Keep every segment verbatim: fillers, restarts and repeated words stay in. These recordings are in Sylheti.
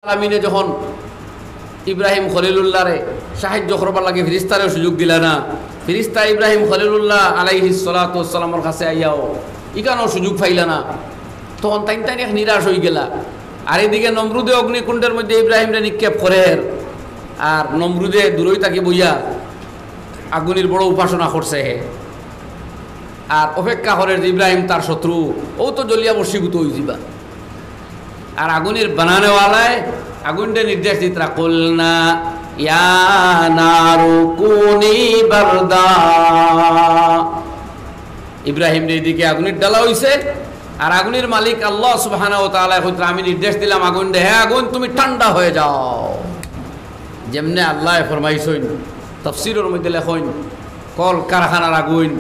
আলামিনে যখন ইব্রাহিম খলিলুল্লাহরে সাহায্য করবার লাগি ফিরিস্তারেও সুযোগ দিলা না, ফিরিস্তা ইব্রাহিম খলিলুল্লাহ আলাইহিস সালাতু ওয়াস সালামর কাছে আইয়াও ইখানও সুযোগ পাইলা না, তখন তাইন তাইন এক নিরাশ অইগেলা। আর এদিকে নমরুদে অগ্নিকুণ্ডের মধ্যে ইব্রাহিমরে নিক্ষেপ করের, আর নমরুদে দূরই থাকি বইয়া আগুনের বড় উপাসনা করছে হে, আর অপেক্ষা করের যে ইব্রাহিম তার শত্রু, ও তো জ্বলিয়া ভস্মীভূত অইযিবা। আর আগুনের বানানেওয়ালায় আগুনরে নির্দেশ দিতরা, "কুলনা ইয়া নারু কুনি বারদা।" ইব্রাহিমরে এদিকে আগুনের ডালা অইছে, আর আগুনের মালিক আল্লাহ সুবহানাহু ওয়া তাআলায় কইতরা, "আমি নির্দেশ দিলাম আগুনরে, হে আগুন, তুমি ঠান্ডা হয়ে যাও।" যেমনে আল্লায় ফরমাইছইন, তাফসীরর মধ্যে লেখইন, কল কারখানার আগুন,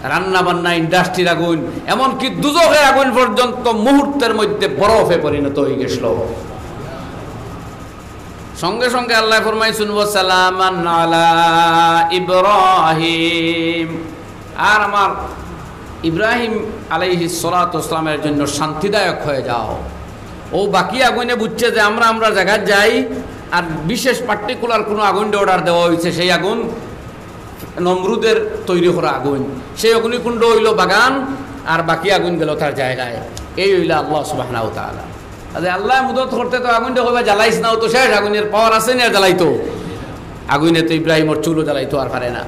রান্না বান্না ইন্ডাস্ট্রির আগুন, এমনকি দুজখের আগুন পর্যন্ত মুহূর্তের মধ্যে বরফে পরিণত হয়ে গেছিল। সঙ্গে সঙ্গে আল্লায় ফরমাইছইন, "ওয়া সালামান আলা ইব্রাহিম।" আর আমার ইব্রাহিম আলাইহিস সালাতু ওয়াস সালামের জন্য শান্তিদায়ক হয়ে যাও। ও বাকি আগুনে বুঝছে যে আমরা, আমরা জাগাত যাই, আর বিশেষ পার্টিকুলার কোনো আগুনরে অর্ডার দেওয়া হইছে, সেই আগুন নমরুদের তৈরি করা আগুন, সেই অগ্নিকুণ্ড অইলো বাগান, আর বাকি আগুন গেল তার জায়গায়। এই অইলা আল্লাহ সুবহানাহু ওয়া তাআলা। আরে আল্লায় মদত করতে তো আগুনরে কইবা, "জ্বালাইস না, ও তো শেষ, আগুনের পাওয়ার আছে নি আর জ্বালাইতো?" আগুনে তো ইব্রাহিমর চুলও জ্বালাইতো আর পারে না।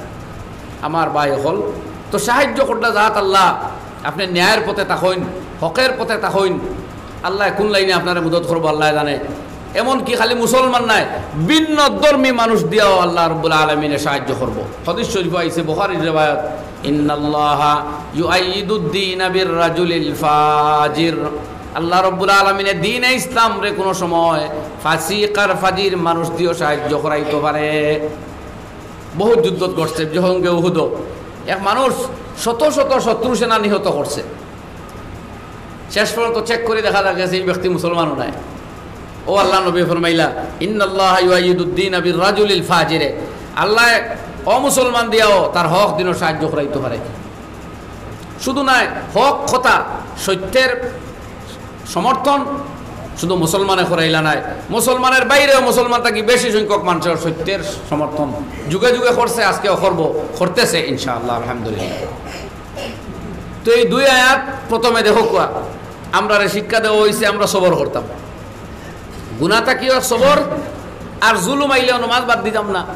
আমার ভাই অকল, তো সাহায্য করলা জাত আল্লাহ, আপনে ন্যায়ের পথে থাকইন, হকের পথে থাকইন। আল্লায় কোন লাইনে আপনারে মদত করবো আল্লায় জানে। এমনকি খালি মুসলমান নায়, ভিন্ন ধর্মী মানুষ দিয়াও আল্লাহ রাব্বুল আলামিনে সাহায্য করবো। হাদিস শরীফ আইছে, বুখারীর রেওয়ায়াত, "ইন্নাল্লাহা ইউআইয়িদুদ দীনা বির রাজুলিল ফাজির।" আল্লাহ রাব্বুল আলামিনে দ্বীনে ইসলামরে কোনো সময় ফাসিক আর ফাজির মানুষ দিয়াও সাহায্য করাইতো পারে। বহুত যুদ্ধ ঘটছে, জঙ্গে উহুদও এক মানুষ শত শত শত্রু সেনা নিহত করছে। শেষ পর্যন্ত চেক করি দেখা গেছে এই ব্যক্তি মুসলমানও নায়। ও আল্লার নবী ফরমাইলা, "ইন্নাল্লাহা ইউআইয়িদুদ দীনা বির রাজুলিল ফাজিরে।" আল্লায় অমুসলমান দিয়াও তার হক দ্বীনর সাহায্য করাইতো পারে। শুধু নায়, হক কথা, সত্যের সমর্থন শুধু মুসলমানে করাইলা নায়, মুসলমানের বাইরেও মুসলমান থাকি বেশি সংখ্যক মানুষের সত্যের সমর্থন যুগে যুগে করছে, আজকেও করবো, করতেছে ইনশাআল্লাহ, আলহামদুলিল্লাহ। তো এই দুই আয়াত প্রথমে দেখো কুয়া, আমরারে শিক্ষা দেওয়া হইছে আমরা সবর করতাম। গুনা থাকিও সবর, আর জুলুম আইলেও নমাজ বাদ দিতাম না।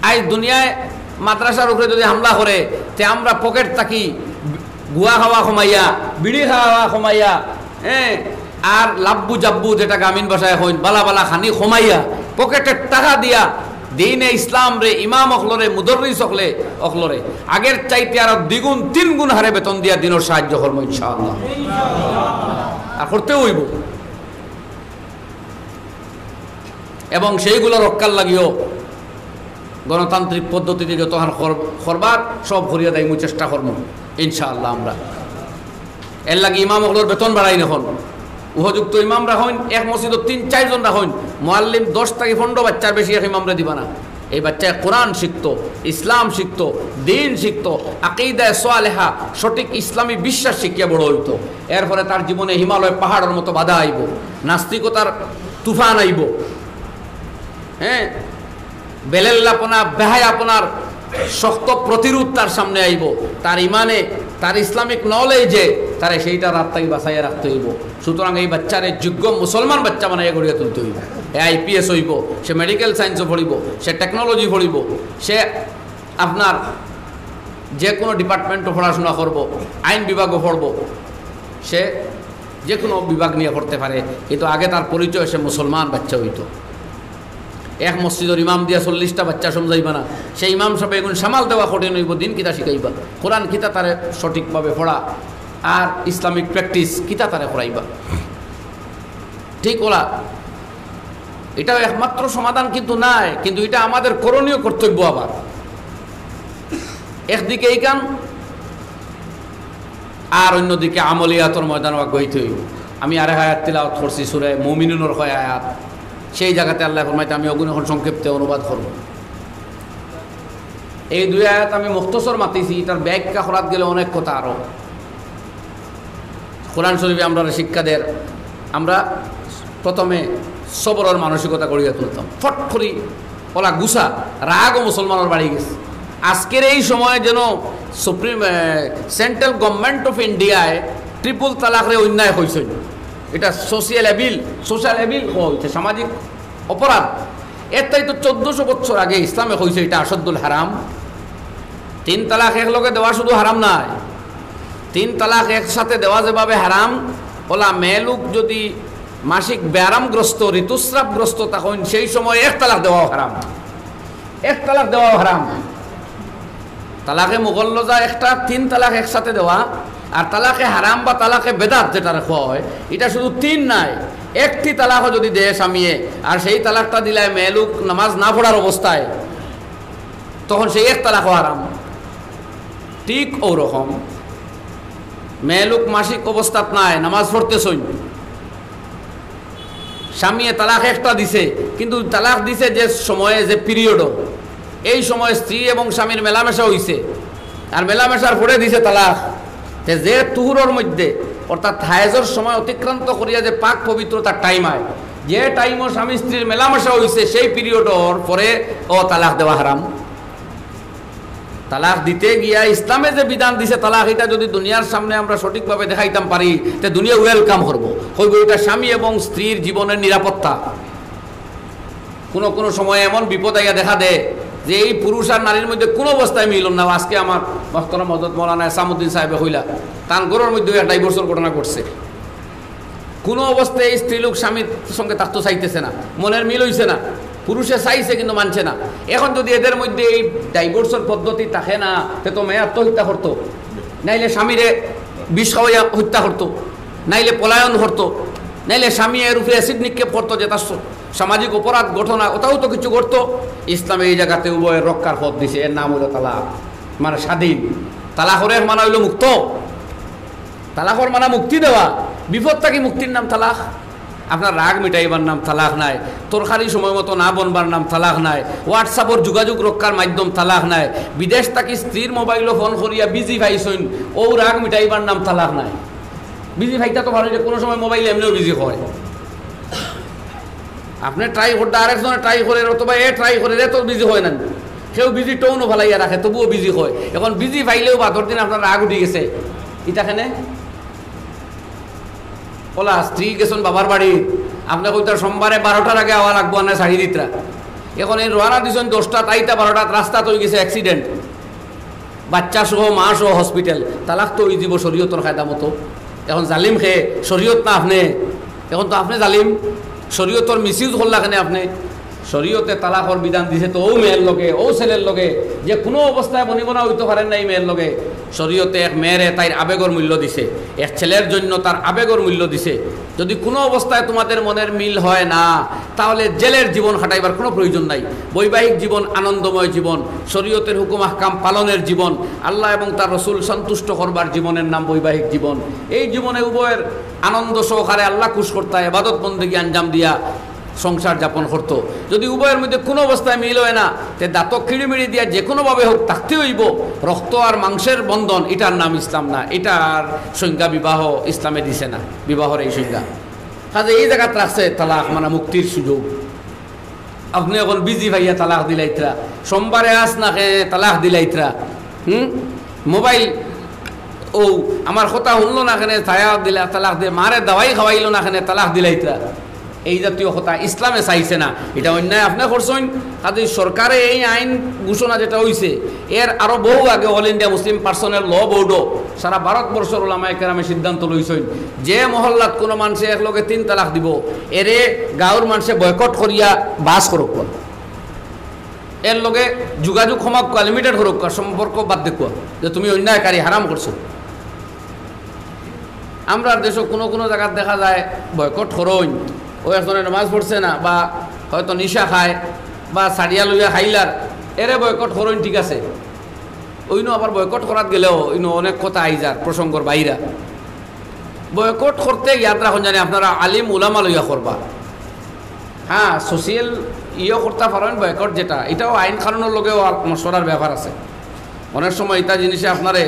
আইজ দুনিয়ায় মাদ্রাসার উপরে যদি হামলা করে, তে আমরা পকেট থাকি গুয়া খাওয়া কমাইয়া, বিড়ি খাওয়া কমাইয়া, হ্যাঁ, আর লাব্বু জাব্বু, যেটা গ্রামীণ ভাষায় কইন, বালা বালা খানি কমাইয়া, পকেটের টাকা দিয়া দ্বীনে ইসলামরে, ইমাম অকলরে, মুদর্রিস অকলে, অকলরে আগের চাইতে আরো দ্বিগুণ তিনগুণ হারে বেতন দিয়া দ্বীনর সাহায্য করমু ইনশাআল্লাহ। আর করতেও অইবো। এবং সেইগুলা রক্ষার লাগিও গণতান্ত্রিক পদ্ধতিতে যতখান কর-, করবার সব করিয়া দেইমু, চেষ্টা করমু ইনশাআল্লাহ। আমরা এর লাগি ইমাম অকলর বেতন বাড়াইন, এখন উপযুক্ত ইমাম রাখইন, এক মসজিদর তিন চাইরজন রাখইন, মুয়াল্লিম দশ থাকি পনরো বাচ্চার বেশি এক ইমামরে দিবা না। এই বাচ্চায় কোরআন শিখতো, ইসলাম শিখতো, দ্বীন শিখতো, আকিদায়ে সালেহা, সঠিক ইসলামী বিশ্বাস শিখিয়া বড় অইতো। এরপরে তার জীবনে হিমালয় পাহাড়র মতো বাধা আইবো, নাস্তিকতার তুফান আইবো, হ্যাঁ, বেলেল্লাপনা, বেহায়াপনার শক্ত প্রতিরোধ তার সামনে আইবো। তার ইমানে, তার ইসলামিক নলেজে তারে সেইটা রাত থাকি বাঁচাইয়া রাখতে অইবো। সুতরাং এই বাচ্চারে যোগ্য মুসলমান বাচ্চা বানাইয়া গড়িয়া তুলতে অইবো। হে আইপিএস অইবো, সে মেডিকেল সায়েন্সও পড়িবো, সে টেকনোলজি পড়িবো, সে আপনার যে কোনো ডিপার্টমেন্টও পড়াশোনা করবো, আইন বিভাগও পড়বো, সে যে কোনো বিভাগ নিয়া পড়তে পারে, কিন্তু আগে তার পরিচয় সে মুসলমান বাচ্চা অইতো। এক মসজিদর ইমাম দিয়া চল্লিশটা বাচ্চা সমঝাইবা না, সে ইমাম সাবে এগুন সামাল দেওয়া কঠিন অইবো। দ্বীন কিতা শিখাইবা, কোরআন কিতা তারে সঠিকভাবে পড়া, আর ইসলামিক প্র্যাকটিস কিতা তারে করাইবা। ঠিক ওলা, এটাও একমাত্র সমাধান কিন্তু নায়, কিন্তু এটা আমাদের করণীয় কর্তব্য। আবার একদিকে এইখান, আর অন্যদিকে আমলিয়াতর ময়দানও আগাইতে অইবো। আমি আরেক আয়াত তিলাওয়াত করছি, সূরা মুমিনুনর কয় আয়াত, সেই জাগাতে আল্লায় ফরমাইতে, আমি ওগুন এখন সংক্ষেপে অনুবাদ করমু। এই দুই আয়াত আমি মুখতসর মাতিছি, এটার ব্যাখ্যা করাত গেলে অনেক কথা আরো। কোরআন শরীফে আমরারে শিক্ষা দের, আমরা প্রথমে সবরর মানসিকতা গড়িয়া তুলতাম। ফট করি অলা গুসা, রাগও মুসলমানর বাড়ি গেছে। আজকের এই সময়ে যেন সুপ্রিম, এ, সেন্ট্রাল গভর্নমেন্ট অফ ইন্ডিয়ায় ট্রিপল তালাকরে অন্যায় কইছইন। এটা সোশিয়াল এভিল, সোশ্যাল এভিল কওয়া হইছে, সামাজিক অপরাধ। এরটাই তো চোদ্দশো বছর আগে ইসলামে কইছে এটা আশাদ্দুল হারাম। তিন তালাক এক লগে দেওয়া শুধু হারাম নায়, তিন তালাক একসাথে দেওয়া যেভাবে হারাম, অলা মেয়েলোক যদি মাসিক ব্যারামগ্রস্ত, ঋতুস্রাবগ্রস্ত তখন সেই সময় এক তালাক দেওয়াও হারাম, এক তালাক দেওয়াও হারাম। তালাকে মুগল্লজা একটা, তিন তালাক একসাথে দেওয়া, আর তালাকে হারাম বা তালাকে বেদাত যেটা রাখা হয়, এটা শুধু তিন নাই, একটি তালাকও যদি দেয় স্বামীয়ে, আর সেই তালাকটা দিলায় মেয়েলোক নামাজ না পড়ার অবস্থায়, তখন সেই এক তালাকও হারাম। ঠিক ওরকম মেয়েলোক মাসিক অবস্থাত নাই, নামাজ পড়তেছইন, স্বামীয়ে তালাক একটা দিছে, কিন্তু তালাক দিছে যে সময়ে, যে পিরিয়ডও, এই সময় স্ত্রী এবং স্বামীর মেলামেশা হইছে, আর মেলামেশার পরে দিছে তালাক। তে যে তুহুরর মধ্যে, অর্থাৎ হায়েজর সময় অতিক্রান্ত করিয়া যে পাক পবিত্রতার টাইম আয়, যে টাইমও স্বামী স্ত্রীর মেলামেশা হইছে, সেই পিরিয়ডর পরে ও তালাক দেওয়া হারাম। তালাক দিতে গিয়া ইসলামে যে বিধান দিছে তালাক, এটা যদি দুনিয়ার সামনে আমরা সঠিকভাবে দেখাইতাম পারি, তে দুনিয়া ওয়েলকাম করবো, কইবো এটা স্বামী এবং স্ত্রীর জীবনের নিরাপত্তা। কোনো কোনো সময় এমন বিপদ আইয়া দেখা দেয় যে এই পুরুষ আর নারীর মধ্যে কোনো অবস্থায় মিলন না। আজকে আমার মহতরম হযরত মৌলানা এসামউদ্দিন সাহেবে কইলা, তান ঘরর মধ্যেও এক ডাইভোর্সর ঘটনা ঘটছে। কোনো অবস্থায় এই স্ত্রীলোক স্বামীর সঙ্গে থাকতে চাইতেছে না, মনের মিল হইছে না, পুরুষে চাইছে কিন্তু মানছে না। এখন যদি এদের মধ্যে এই ডাইভোর্সর পদ্ধতি থাকে না, তে তো মেয়ে আত্মহত্যা করতো, নাইলে স্বামীরে বিষ খাওয়াইয়া হত্যা করতো, নাইলে পলায়ন করতো, নাইলে স্বামী এর উপরে অ্যাসিড নিক্ষেপ করতো, যেটা স-, সামাজিক অপরাধ ঘটনা, ওটাও তো কিছু করতো। ইসলামে এই জায়গাতে উভয়ের রক্ষার পথ দিছে, এর নাম হইলো তালাক, মানে স্বাধীন। তালাকর এক মানে হইলো মুক্ত, তালাকর মানে মুক্তি দেওয়া। বিপদ থাকি মুক্তির নাম তালাক। আপনার রাগ মিটাইবার নাম তালাক নায়, তরকারি সময় মতো না বনবার নাম তালাক নায়, WhatsApp-অর যোগাযোগ রক্ষার মাধ্যম তালাক নায়, বিদেশ থাকি স্ত্রীর মোবাইলো ফোন করিয়া বিজি পাইছইন, ও রাগ মিটাইবার নাম তালাক নায়। বিজি পাইতা তো পারইন যে কোনো সময় মোবাইল এমনেও বিজি হয়। আপনি ট্রাই করতে, আরেকজনে ট্রাই করে, অথবা এ ট্রাই করে, এ তো বিজি হয় না। কেউ বিজি টোনও ফালাইয়া রাখে, তবুও বিজি হয়। এখন বিজি পাইলেও বাদর দিন আপনার রাগ উঠি গেছে, ইটা কেনে? ওলা স্ত্রী গেছইন বাবার বাড়ি, আপনি কইতা সোমবারে বারোটার আগে আওয়া লাগবো, আনে ছাড়ি দিতরা। এখন এই রওয়ানা দিছইন দশটাত, আইতা বারোটাত, রাস্তাত হই গেছে অ্যাক্সিডেন্ট, বাচ্চা সহ মা সহ হসপিটাল, তালাক তো হই দিব শরীয়তর কায়দা মতো। এখন জালিম খে, শরীয়ত না আপনি? এখন তো আপনি জালিম, শরীয়তর মিসইউজ করলা কেনে আপনি? শরীয়তে তালাকর বিধান দিছে তো ও মেয়ের লগে, ও ছেলের লগে, যে কোনো অবস্থায় বনিবনা হইতে পারেন না এই মেয়ের লগে। শরীয়তে এক মেয়েরে তাইর আবেগর মূল্য দিছে, এক ছেলের জন্য তার আবেগর মূল্য দিছে। যদি কোনো অবস্থায় তোমাদের মনের মিল হয় না, তাহলে জেলের জীবন কাটাইবার কোনো প্রয়োজন নাই। বৈবাহিক জীবন আনন্দময় জীবন, শরীয়তের হুকুম আহকাম পালনের জীবন, আল্লাহ এবং তার রসুল সন্তুষ্ট করবার জীবনের নাম বৈবাহিক জীবন। এই জীবনে উভয়ের আনন্দ সহকারে আল্লাহ খুশ করতা, ইবাদত বন্দেগী আঞ্জাম দিয়া সংসার যাপন করতো। যদি উভয়ের মধ্যে কোনো অবস্থায় মিল হয় না, তে দাঁতক কিড়িমিড়ি দিয়া যে কোনোভাবে হোক থাকতে হইব। রক্ত আর মাংসের বন্ধন, এটার নাম ইসলাম না, এটার সংজ্ঞা বিবাহ ইসলামে দিছে না, বিবাহর এই সংজ্ঞা। কাজে এই জায়গাত রাখছে তালাক মানে মুক্তির সুযোগ। আপনি এখন বিজি পাইয়া তালাক দিলাইতরা, সোমবারে আস না কেনে তালাক দিলাইতরা, হুম, মোবাইল, ও আমার কথা শুনলো না কেনে তালাক দিলা, তালাক দে, মারে দাওয়াই খাওয়াইলো না কেনে তালাক দিলাইতরা। এই জাতীয় কথা ইসলামে চাইছে না, এটা অন্যায় আপনি করছইন। কাজেই সরকারে এই আইন ঘোষণা যেটা হইছে, এর আরো বহু আগে অল ইন্ডিয়া মুসলিম পার্সোনাল ল বোর্ডও সারা ভারতবর্ষর ওলামায়ে কেরামে সিদ্ধান্ত লইছইন যে মহল্লাত কোনো মানষে এক লগে তিন তালাক দিব, এরে গাঁওর মানষে বয়কট করিয়া বাস করুক, এর লগে যোগাযোগ কমাউক্কা, লিমিটেড করুক্কা, সম্পর্ক বাদ দেউক্কা, যে তুমি অন্যায়কারী, হারাম করছো। আমরার দেশো কোনো কোনো জাগাত দেখা যায় বয়কট করইন, ও একজনে নামাজ পড়ছে না বা হয়তো নিশা খায় বা সারিয়া লইয়া খাইলার, এরে বয়কট করইন, ঠিক আছে। ওইনো আবার বয়কট করাত গেলেও ইনো অনেক কথা আইযার প্রসঙ্গর বাইরা। বয়কট করতে ইয়াদ রাখুন জানি আপনারা আলিম উলামা লইয়া করবা। হ্যাঁ, সোশিয়াল ইয়ে করতে পারেন বয়কট, যেটা এটাও আইন কানুনের লগেও আল-, মশওয়ারার ব্যাপার আছে। অনেক সময় এটা জিনিসে আপনারে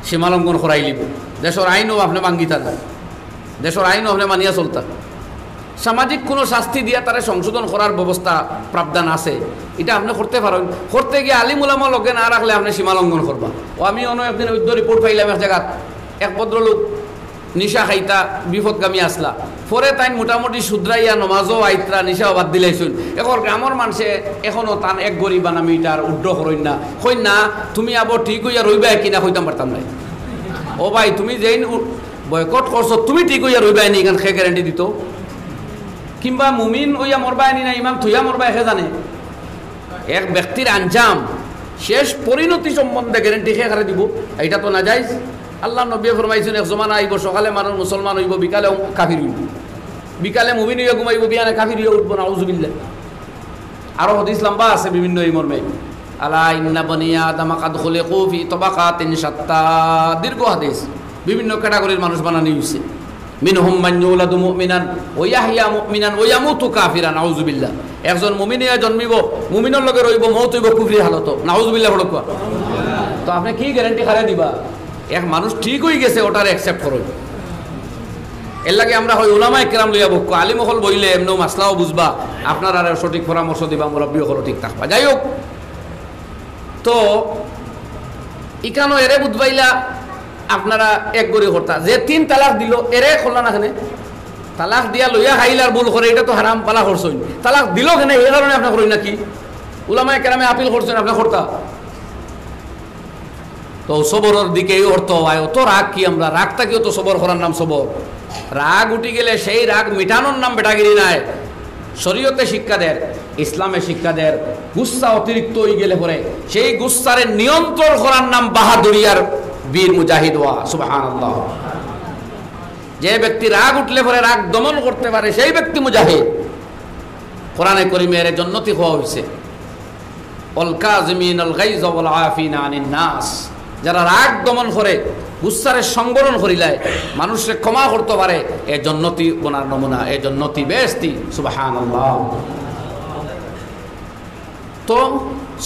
সীমালঙ্ঘন করাই লিব। দেশর আইনও আপনি ভাঙ্গিতা না, দেশর আইনও আপনি মানিয়া চলতা। সামাজিক কুনু শাস্তি দিয়া তারে সংশোধন করার ব্যবস্থা, প্রাবধান আছে, ইটা আপনে করতে পারইন। করতে গিয়া আলিম উলামা লগে না রাখলে আপনে সীমা লঙ্ঘন করবা। ও আমি অনো একদিন অইদ্য রিপোর্ট পাইলাম এক জাগাত, এক ভদ্রলোক নিশা খাইতা বিপথগামী আছলা, পরে তাইন মোটামুটি শুধরাইয়া নমাজও আইতরা, নিশাও বাদ দিলাইছইন। এখন গ্রামর মানষে এখনো তান এক গড়ি বানামিটার উড্র করইন না, কইন না, তুমি আবো ঠিক অইয়া রইবায় কিনা কইতাম পারতাম নায়। ও ভাই, তুমি যেইন বয়কট করছো, তুমি ঠিক অইয়া রইবায় নি, ইখান কে গ্যারান্টি দিতো? কিংবা মুমিন অইয়া মরবায় নি না ইমান থইয়া মরবায়, কে জানে? এক ব্যক্তির আঞ্জাম, শেষ পরিণতি সম্বন্ধে গ্যারান্টি কে কারে দিবো? ইটা তো নাজাইজ। আল্লার নবীয়ে ফরমাইছইন, এক জমানা আইবো, সকালে মানুষ মুসলমান অইবো, বিকালে কাফির অইবো, বিকালে মুমিন অইয়া ঘুমাইবো, বিয়ানে কাফির অইয়া উঠবো, নাউজুবিল্লাহ। আরো হাদিস লম্বা আছে বিভিন্ন এই মর্মে। আলা ইন্না বনি আদম কাদ খুলিকু ফি তবাকাতিন শাত্তা। দীর্ঘ হাদিস, বিভিন্ন ক্যাটাগরির মানুষ বানানি অইছে। মিনহুম মান ইউলাদু মুমিনান ওয়া ইয়াহইয়া মুমিনান ওয়া ইয়ামুতু কাফিরান, নাউজুবিল্লাহ। একজন মুমিন অইয়া জন্মিবো, মুমিনর লগে রইবো, মউত অইবো কুফরি হালতো, নাউজুবিল্লাহ। বড় কুয়া। তো আপনে কি গ্যারান্টি কারে দিবা? এক মানুষ ঠিক অইগেছে, ওটারে অ্যাকসেপ্ট করো। এরলাগি আমরা কই উলামায়ে কেরাম লইয়া বউক্কা, আলিম অকল বইলে এমনেও মাসলাও বুঝবা, আপনারারে সঠিক পরামর্শ দিবা, মুরব্বি অকলও ঠিক থাকবা। যাই হোক, তো ইখানো এরে বুঝবাইলা, আপনারা এক গড়ি করতা, যে তিন তালাক দিলো, এরে করলা না কেনে? তালাক দিয়া লইয়া খাইল আর ভুল করে, ইটা তো হারাম, পালা করছইন। তালাক দিলো কেনে? এই কারণে আপনে করইন নাকি? উলামায়ে কেরামে আপিল করছইন, আপনে করতা। তো সবরর দিকে এই অর্থ অয়, অত রাগ কি আমরা, রাগ থাকিও তো সবর করার নাম সবর। রাগ উঠি গেলে সেই রাগ মিটানোর নাম বেটাগিরি নায়। শরীয়তে শিক্ষা দের, ইসলামে শিক্ষা দের, গুসা অতিরিক্ত অই গেলে পরে সেই গুসারে নিয়ন্ত্রণ করার নাম বাহাদুরি আর বীর মুজাহিদ অওয়া। সুবহানাল্লাহ। যে ব্যক্তি রাগ উঠলে পরে রাগ দমন করতে পারে, সেই ব্যক্তি মুজাহিদ। কোরআনে করিমে এরে জন্নতি কওয়া অইছে। ওয়াল কাযিমিনাল গাইজ ওয়াল আফিনা আনিন নাস। যারা রাগ দমন করে, গুসারে সংবরণ করিলায়, মানুষরে ক্ষমা করতো পারে, এ জন্নতি বনার নমুনা, এ জন্নতি বেহেস্তি। সুবহানাল্লাহ। তো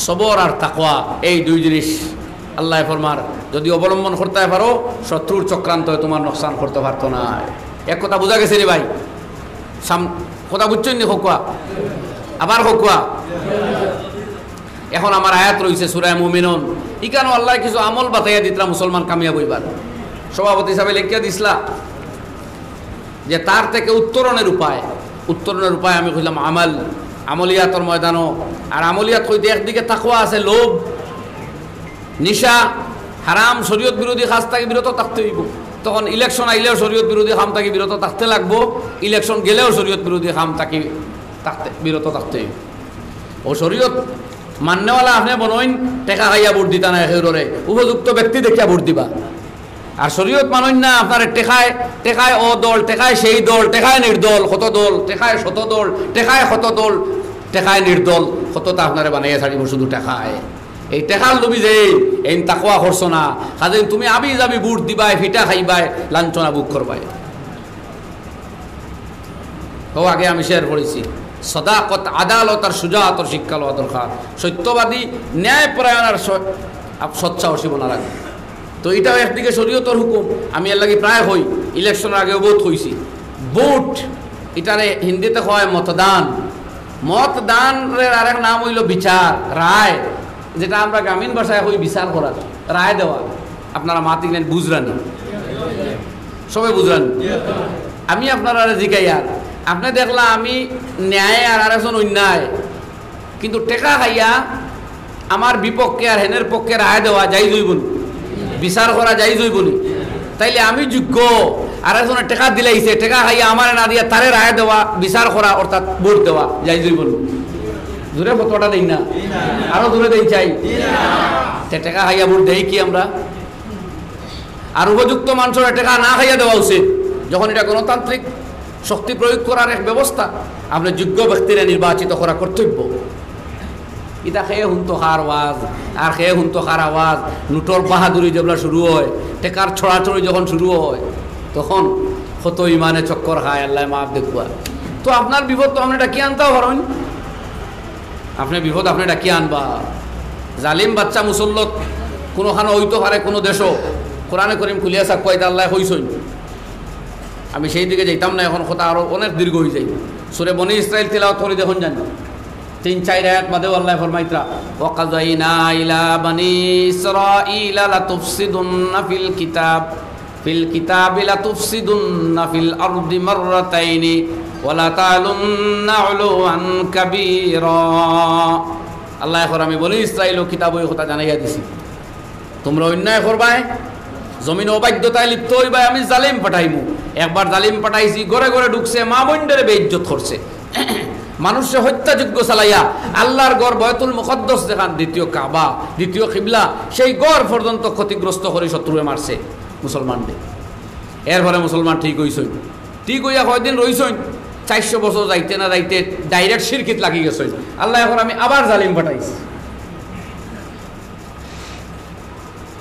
সবর আর তাকওয়া, এই দুই জিনিস আল্লায় ফরমার, যদি অবলম্বন করতায় পারো, শত্রুর চক্রান্তয় তুমার নোকসান করতো পারতো নায়। এক কথা বুঝা গেছে নি ভাই? সাম-, কথা বুঝছইন নি? কউক্কা, আবার কউক্কা। এখন আমার আয়াত রইছে সূরা মুমিনুন, ইখানো আল্লায় কিছু আমল বাতাইয়া দিতরা মুসলমান কামিয়াব অইবার। সভাপতি সাবে লেখিয়া দিছলা যে তার থেকে উত্তরণের উপায়, উত্তরণের উপায় আমি কইলাম আমল, আমলিয়াতর ময়দানো। আর আমলিয়াত কইতে একদিকে তাকওয়া আছে, লোভ, নিশা, হারাম, শরীয়ত বিরোধী কাজ থাকি বিরত থাকতে অইবো। তখন ইলেকশন আইলেও শরীয়ত বিরোধী কাম থাকি বিরত থাকতে লাগবো, ইলেকশন গেলেও শরীয়ত বিরোধী কাম থাকি থাকতে, বিরত থাকতে অইবো। ও শরীয়ত মাননেওয়ালা আপনে বনইন, টেকা খাইয়া ভোট দিতা নায় কেউররে, উপযুক্ত ব্যক্তি দেখিয়া ভোট দিবা। আর শরীয়ত মানইন না, আপনারে টেকায়, টেকায় ও দল, টেকায় সেই দল, টেকায় নির্দল, কত দল, টেকায় শত দল, টেকায় কত দল, টেকায় নির্দল, কততা আপনারে বানাইয়া ছাড়িবো শুধু টেকায়। এই টেকার লোভী যে, এইন তাকওয়া করছো না, কাজেই তুমি আবি যাবি ভোট দিবায়, ফিটা খাইবায়, লাঞ্ছনা ভোগ করবায়। ও আগে আমি শেয়ার করেছি, সদাকত, আদালত আর সুজাতর শিক্ষা লওয়া দরকার। সত্যবাদী, ন্যায়পরায়ণ আর স-, আপ-, সৎসাহসী বনা লাগে। তো ইটাও একদিকে শরীয়তর হুকুম, আমি এরলাগি প্রায় কই, ইলেকশনর আগেও বহুত কইছি। ভোট, ইটারে হিন্দিতে কয় মতদান। মতদানর আরেক নাম অইলো বিচার, রায়, যেটা আমরা গ্রামীণ ভাষায় কই বিচার করা, রায় দেওয়া। আপনারা মাতিলেন বুঝরানি, সবে বুঝরানি। আমি আপনারারে জিগাইয়ার, আপনে দেখলা আমি ন্যায় আর আরেকজন অন্যায়, কিন্তু টেকা খাইয়া আমার বিপক্ষে আর হেনের পক্ষে রায় দেওয়া জাইজ অইবো নি? বিচার করা জাইজ অইবো নি? তাইলে আমি যোগ্য, আরেকজনে টেকা দিলাইছে, টেকা খাইয়া আমারে না দিয়া তারে রায় দেওয়া, বিচার করা, অর্থাৎ ভোট দেওয়া জাইজ অইবো নি? জোরে ফতোয়াটা দেই না, আরো জোরে দেই চাই। তে টেকা খাইয়া ভোট দেই কি আমরা? আর উপযুক্ত মানষরে টেকা না খাইয়া দেওয়া উচিত। যখন ইটা গণতান্ত্রিক শক্তি প্রয়োগ করার এক ব্যবস্থা, আপনে যোগ্য ব্যক্তিরে নির্বাচিত করা কর্তব্য। ইটা কে হুনতো কার ওয়াজ, আর কে হুনতো কার আওয়াজ। নোটর বাহাদুরি যেবলা শুরু অয়, টেকার ছড়াছড়ি যখন শুরু অয়, তখন কত ইমানে চক্কর খায়, আল্লায় মাফ দেউক্কা। তো আপনার বিপদ তো আপনে ডাকিয়া আনতাও পারইন। আপনে বিপদ আপনে ডাকিয়া আনবা। জালিম বাদশা মুসল্লত কুনুখানো অইতো পারে কুনু দেশো। কোরআনে করিম খুলিয়া চাউক্কা, ইটা আল্লায় কইছইন। আমি সেই দিকে যাইতাম না, এখন কথা আরো অনেক দীর্ঘ অইযাইবো। সূরা বনি ইসরাইল তিলাওয়াত করি দেখইন জানি, তিন চাইর আয়াত বাদেউ আল্লায় ফরমাইতরা, "ওয়াকাযাইনা ইলা বানি ইসরাইলা লাতুফসিদুন্না ফিল কিতাব, ফিল কিতাবি লাতুফসিদুন্না ফিল আরদি মাররাতাইনি ওয়া লাতালুন্না উলুওয়ান কাবীরা।" আল্লায় কইরা, "আমি বনি ইসরাইলও কিতাবো ই কথা জানাইয়া দিছি।" তোমরা অন্যায় করবায়, জমিনো অবাধ্যতায় লিপ্ত অইবায়, আমি জালিম পাঠাইমু। একবার জালিম পাঠাইছি, ঘরে ঘরে ঢুকছে, মা-বইনরে বেইজ্জত করছে, মানুষরে হত্যাযজ্ঞ চালাইয়া আল্লার ঘর বায়তুল মুকাদ্দাস যেখান, দ্বিতীয় কাবা, দ্বিতীয় কিবলা, সেই ঘর পর্যন্ত ক্ষতিগ্রস্ত করি শত্রুয়ে মারছে মুসলমানরে। এরপরে মুসলমান ঠিক অইছইন, ঠিক অইয়া কয়দিন রইছইন, চাইরশো বছর যাইতে না যাইতে direct শিরকিত লাগি গেছইন। আল্লায় কইরা, "আমি আবার জালিম পাঠাইছি।"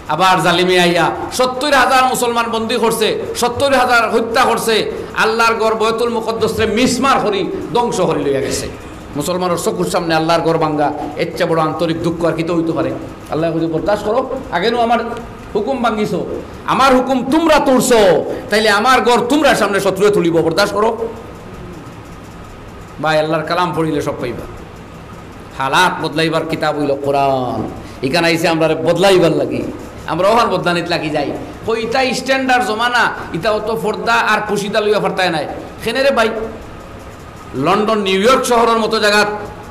আবার জালিমে আইয়া সত্তইর হাজার মুসলমান বন্দী করছে, সত্তইর হাজার হত্যা করছে, আল্লার ঘর বায়তুল মুকাদ্দাসরে মিসমার করি ধ্বংস করি লইয়া গেছে। মুসলমানর চকুর সামনে আল্লার ঘর ভাঙ্গা, এর চেয়ে বড় আন্তরিক দুঃখ আর কিতা অইতো পারে? আল্লায় কইরা, "বরদাস্ত করো, আগে নু আমার হুকুম ভাঙ্গিছো, আমার হুকুম তুমরা তুড়ছো, তাইলে আমার ঘর তুমরার সামনে শত্রুয়ে তুলিবো, বরদাস্ত করো।" ভাই, আল্লার কালাম পড়িলে সব পাইবা। হালাত বদলাইবার কিতাব অইলো কোরআন। ইখান আইছে আমরারে বদলাইবার লাগি, আমরা অখান বদলানিত লাগি যাই। কই ইতা standard জমানা, ইতা অত পর্দা আর পুশিদা লইয়া পারতায় নায়। কেনে রে ভাই, লন্ডন, নিউ ইয়র্ক শহরর মতো জাগাত,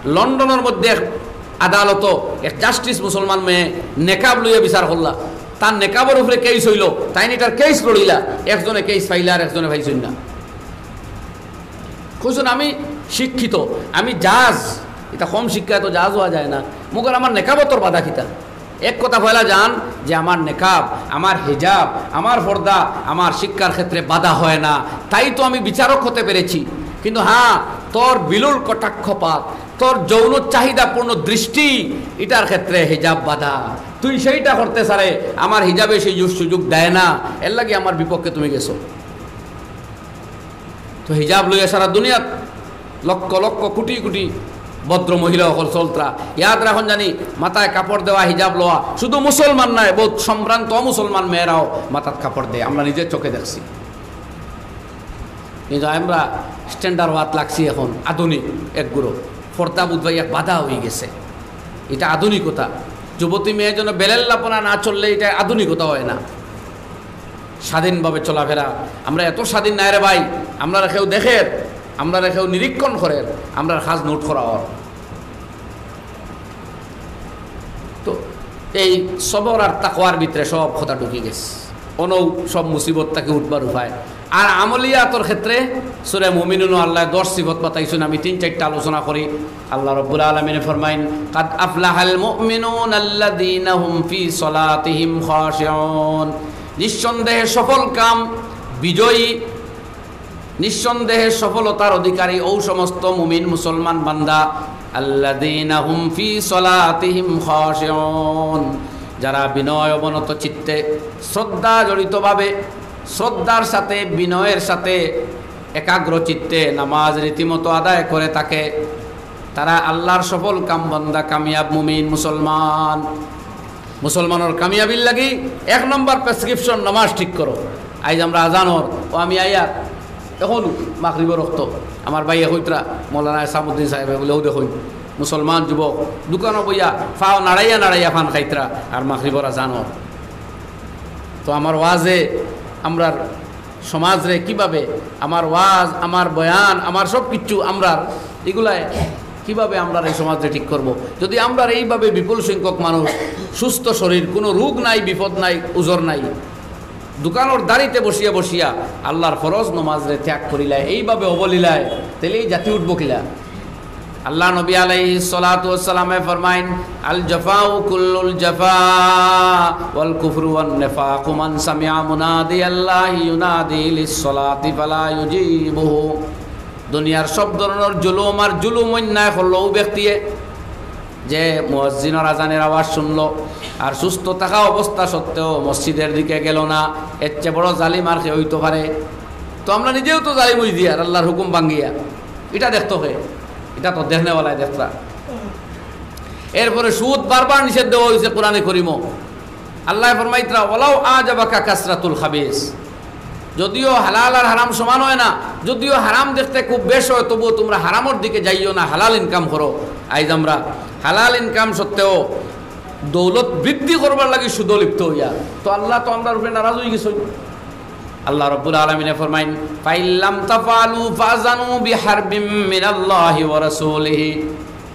লন্ডনর মধ্যে এক আদালতো এক justice মুসলমান মেয়ে নেকাব লইয়া বিচার করলা। তার নেকাবর উপরে case অইলো, তাইন ইটার case লড়িলা, একজনে case পাইলা আর একজনে পাইছইন না। কইছইন, "আমি শিক্ষিত, আমি জাজ, ইতা কম শিক্ষায় তো জাজ অওয়া যায় না, মগর আমার নেকাবো তোর বাধা কিতা?" এক কথা পয়লা জান যে আমার নেকাব, আমার হিজাব, আমার পর্দা আমার শিক্ষার ক্ষেত্রে বাধা হয় না, তাই তো আমি বিচারক হতে পেরেছি। কিন্তু হ্যাঁ, তোর বিলুল কটাক্ষপাত, তোর যৌন চাহিদাপূর্ণ দৃষ্টি, ইটার ক্ষেত্রে হিজাব বাধা। তুই সেইটা করতে চারে, আমার হিজাবে সেই সুযোগ দেয় না, এর লাগি আমার বিপক্ষে তুমি গেছো। তো হিজাব লইয়া সারা দুনিয়াত লক্ষ লক্ষ কোটি কোটি ভদ্র মহিলা অকল চলতরা। ইয়াদ রাখইন জানি, মাথায় কাপড় দেওয়া, হিজাব লওয়া, শুধু মুসলমান নায়, বহুত সম্ভ্রান্ত অমুসলমান মেয়েরাও মাথাত কাপড় দেয়, আমরা নিজের চোখে দেখছি। কিন্তু আমরা standard অওয়াত লাগছি এখন, আধুনিক এক গুরু। পর্দা বুধ ভাই এক বাধা অই গেছে, ইটা আধুনিকতা। যুবতী মেয়ে যেন বেলেল্লা পনা না চললে ইটা আধুনিকতা অয় না। স্বাধীনভাবে চলাফেরা। আমরা এত স্বাধীন নায় রে ভাই, আমরারে কেউ দেখের, আমরারে কেউ নিরীক্ষণ করের, আমরার কাজ note করা অর। তো এই সবর আর তাকওয়ার ভিতরে সব কথা ঢুকি গেছে। অনউ সব মুসিবত থাকি উঠবার উপায়। আর আমলিয়াতর ক্ষেত্রে সূরা মুমিনুনও আল্লায় দশ সিফত বাতাইছইন, আমি তিন চাইরটা আলোচনা করি। আল্লাহ রাব্বুল আলামিনে ফরমাইন, "কাদ আফলাহাল মুমিনুনাল্লাযীনা হুম ফি সলাতিহিম খাশিউন।" নিঃসন্দেহে সফল কাম, বিজয়ী, নিঃসন্দেহে সফলতার অধিকারী অউ সমস্ত মুমিন মুসলমান বান্দা, "আল্লাযীনা হুম ফি সলাতিহিম খাশিউন", যারা বিনয় অবনত চিত্তে, শ্রদ্ধা জড়িতভাবে, শ্রদ্ধার সাথে, বিনয়ের সাথে, একাগ্র চিত্তে নামাজ রীতিমতো আদায় করে থাকে, তারা আল্লাহর সফল কাম বান্দা, কামিয়াব মুমিন মুসলমান। মুসলমানর কামিয়াবির লাগি এক নম্বর prescription নামাজ ঠিক করো। আইজ আমরা আজানর, ও আমি আইয়া এখন মাগরিবর অক্ত, আমার ভাইয়ে কইতরা, মৌলানা ইসামউদ্দিন সাহেবে বুলে, "ও দেখইন, মুসলমান যুবক দোকানো বইয়া ফাও নাড়াইয়া নাড়াইয়া ফান খাইতরা আর মাগরিবর আজানর।" তো আমার ওয়াজে আমরার সমাজরে কিভাবে, আমার ওয়াজ, আমার বয়ান, আমার সব কিচ্ছু, আমরার ইগুলায় কিভাবে আমরার এই সমাজরে ঠিক করব? যদি আমরার এইভাবে বিপুল সংখ্যক মানুষ সুস্থ শরীর, কোনো রোগ নাই, বিপদ নাই, উজর নাই, দোকানর দাড়িতে বসিয়া বসিয়া আল্লাহর ফরজ নমাজরে ত্যাগ করিলায়, এইভাবে অবলীলায়, তাইলে এই জাতি উঠবো কিলা? আল্লাহ নবী আলাইহিস সালাতু ওয়াস সালামে ফরমাইন, "আল জাফাউ কুল্লুল জাফা ওয়াল কুফরু ওয়ান নিফাকু মান সামিআ মুনাদি আল্লাহি ইউনাদি লিস সালাতি ফালা ইউজিবুহু।" দুনিয়ার সব ধরনর জুলুম আর জুলুম অন্যায় করলো ও ব্যক্তিয়ে, যে মুয়াজ্জিনর আজানের আওয়াজ শুনলো আর সুস্থ থাকা অবস্থা সত্ত্বেও মসজিদের দিকে গেল না, এর চেয়ে বড় জালিম আর কে হইতো পারে? তো আমরা নিজেও তো জালিম অই দিয়ার আল্লাহর হুকুম ভাঙ্গিয়া। ইটা দেখতো কে? ইটা তো দেখনেওয়ালায় দেখরা। এরপরে সুদ বারবার নিষেধ দেওয়া হইছে কোরআনে করিমো। আল্লায় ফরমাইতরা, "ওয়ালাউ আজাবাকা কাসরাতুল খাবিস।" যদিও হালাল আর হারাম সমান হয় না, যদিও হারাম দেখতে খুব বেশ হয়, তবুও তোমরা হারামর দিকে যাইও না, হালাল ইনকাম করো। আইজ আমরা হালাল ইনকাম সত্ত্বেও দৌলত বৃদ্ধি করবার লাগি সুদো লিপ্ত হইয়া, তো আল্লাহ তো আমরার উপরে নারাজ হয়ে গেছে। আল্লাহ রব্বুল আলামিনে ফরমাইন, "ফাইল্লাম তাফআলু ফাজানু বিহারবিম মিনাল্লাহি ওয়া রাসূলিহি।"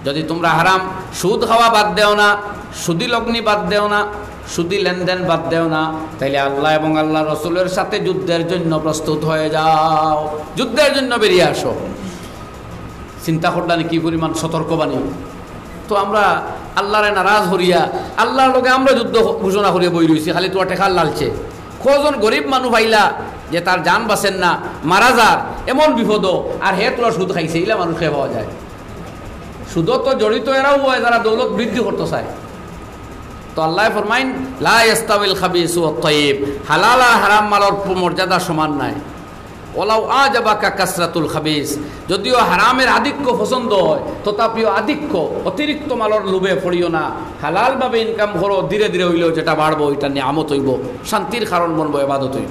যদি তোমরা হারাম সুদ খাওয়া বাদ দেও না, সুদি লগ্নি বাদ দেও না, সুদি লেনদেন বাদ দেও না, তাইলে আল্লাহ এবং আল্লাহর রসুলের সাথে যুদ্ধের জন্য প্রস্তুত হয়ে যাও, যুদ্ধের জন্য বেরিয়ে আসো। চিন্তা করলানি কি পরিমাণ সতর্কবাণী। তো আমরা আল্লাহরে নারাজ করিয়া আল্লাহর লগে আমরা যুদ্ধ ঘোষণা করিয়া বই রইছি, খালি তোরা টেকার লালচে। কজন গরিব মানুষ পাইলা যে তার জান বাঁচের না, মারা যার, এমন বিপদ, আর হে তোরা সুদ খাইছে, ইলা মানুষ কে পাওয়া যায়? সুদো তো জড়িত এরাও হয় যারা দৌলত বৃদ্ধি করতে চায়। তো আল্লাহ ফরমাইন, "লা ইয়াস্তাবিল খাবিসু ওয়াত তাইয়িব", হালাল আর হারাম মালর প-, মর্যাদা সমান নাই। "ওয়ালাউ আজাবাকা কাসরাতুল খাবিস", যদিও হারামের আধিক্য পছন্দ হয়, তথাপিও আধিক্য, অতিরিক্ত মালর লোভে পড়িও না, হালালভাবে ইনকাম করো, ধীরে ধীরে হইলেও যেটা বাড়বো, ওইটা নিয়ামত হইব, শান্তির কারণ বনবো, ইবাদত হইব।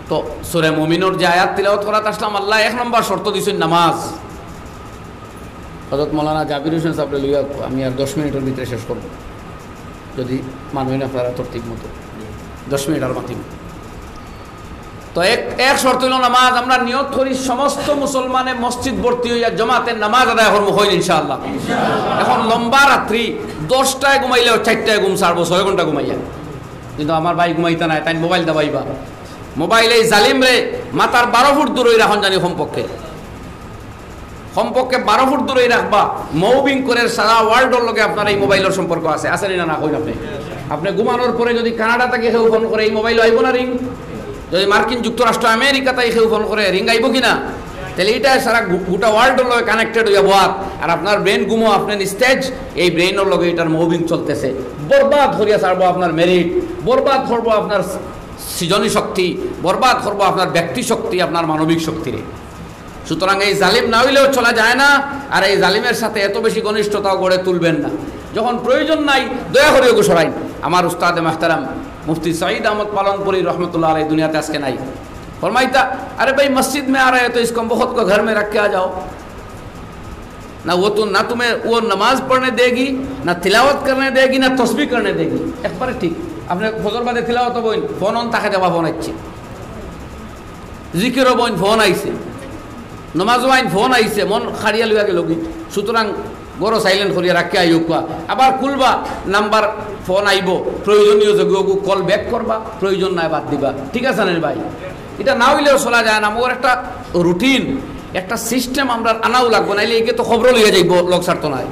তো সূরা মুমিনর যে আয়াত তিলাওয়াত করাত আসলাম, আল্লাহ এক নম্বর শর্ত দিছইন নামাজ। হযরত মৌলানা জাবির হোসেন সাহেবরে লইয়া আমি আর দশ মিনিটের ভিতরে শেষ করব, যদি মানইন আপনারা তরতিব মতো। দশ মিনিট আর মাতিব। তো এক, এক শর্ত হইল নামাজ। আমরা নিয়ত করি সমস্ত মুসলমানে মসজিদ ভর্তি হইয়া জমাতে নামাজ আদায় করবো, হইল ইনশাআল্লাহ। এখন লম্বা রাত্রি, দশটায় ঘুমাইলেও চারটায় ঘুম ছাড়বো, ছয় ঘন্টা ঘুমাইয়া। কিন্তু আমার ভাই ঘুমাইতা নাই, তাই মোবাইল দাবাইবা। মোবাইল এই জালিম রে, মাথার বারো ফুট দূরই রাখুন জানি কমপক্ষে। কমপক্ষে বারো ফুট দূরই রাখবা। মুভিং করে সারা ওয়ার্ল্ডর লগে আপনার এই মোবাইলর সম্পর্ক আছে, আছে নি না, না কইন আপনি? আপনি ঘুমানোর পরে যদি কানাডা থেকে কেউ ফোন করে, এই মোবাইল আইব না রিং? যদি মার্কিন যুক্তরাষ্ট্র, আমেরিকা থেকে কেউ ফোন করে, রিং আইব কি না? তাহলে এটা সারা গু-, গোটা ওয়ার্ল্ডর লগে কানেক্টেড হইয়া বওয়াত। আর আপনার ব্রেন ঘুমো, আপনি নিস্তেজ, এই ব্রেনর লগে এটার মুভিং চলতেছে। বরবাদ করিয়া ছাড়বো আপনার মেরিট, বরবাদ করবো আপনার সৃজনী শক্তি, বরবাদ করবো আপনার ব্যক্তি শক্তি, আপনার মানবিক শক্তিরে। সুতরাং এই জালিম না হইলেও চলা যায় না, আর এই জালিমের সাথে এত বেশি ঘনিষ্ঠতাও গড়ে তুলবেন না। যখন প্রয়োজন নাই, দয়া করে ওগু সরাইন। আমার উস্তাদে মাহতারাম মুফতি সঈদ আহমদ পালনপুরী রহমতুল্লাহ আলাইহি দুনিয়াতে আজকে নাই। ফরমাইতা, "আরে ভাই, মসজিদ মে আ রহে তো ইস কমবখত কো ঘর মে রাখ কে আ যাও।" না ও তো, না তুমি ও নমাজ পড়নে দেগি, না তিলাওয়াত করনে দেগি, না তসবিহ করনে দেগি। একবারে ঠিক। আপনি ফজর বাদে তিলাওয়াত বইন, ফোন অন তাকে দেওয়া ফোন আইছে। জিকিরও বইন, ফোন আইছে। নমাজও আইন, ফোন আইছে, মন খাড়িয়া লইয়া গেল কি। সুতরাং ঘরো সাইলেন্ট করিয়া রাখিয়া আইও কুয়া। আবার খুলবা, নাম্বার ফোন আইব, প্রয়োজনীয় যেগু ওগু কল ব্যাক করবা, প্রয়োজন নাই বাদ দিবা। ঠিক আছে না রে ভাই? এটা না হইলেও চলা যায় না। আমার একটা রুটিন, একটা সিস্টেম আমরা আনাও লাগবো, নাইলে একে তো খবর লইয়া যাইব, লোক ছাড়তো নাই।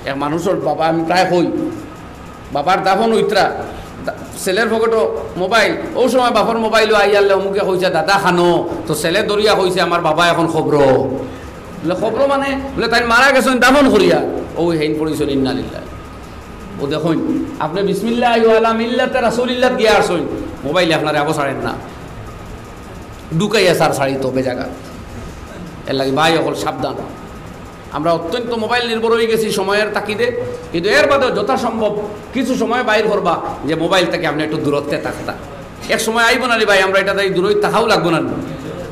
এক মানুষের বাবা, আমি প্রায় কই, বাবার দাফন উইত্রা, দা-, ছেলের পকেটো মোবাইল, ও সময় বাপর মোবাইলও আইয়ারলে অমুকে কইছে, "দাদা খানো", তো ছেলে দরিয়া কইছে, "আমার বাবা এখন খবরো।" বলে, "খবরো মানে?" বলে, "তাই মারা গেছেন দাফন করিয়া।" ও হেইন পড়েছেন, "ইন্না লিল্লাহ।" ও দেখুন, আপনি বিসমিল্লাহ ওয়ালা মিল্লাতে রাসূলিল্লাহ গিয়া আসুন, মোবাইলে আপনার আবো ছাড়েন না, ঢুকাইয়া সার ছাড়ি তো বেজাগা। এর লাগি ভাই অকল সাবধান। আমরা অত্যন্ত মোবাইল নির্ভর হয়ে গেছি সময়ের তাকিদে, কিন্তু এর বাদেও যথাসম্ভব কিছু সময় বাইর করবা যে মোবাইল থেকে আপনি একটু দূরত্বে থাকতা। এক সময় আইব না রে ভাই, আমরা এটা তাই দূরই থাকাও লাগবো না।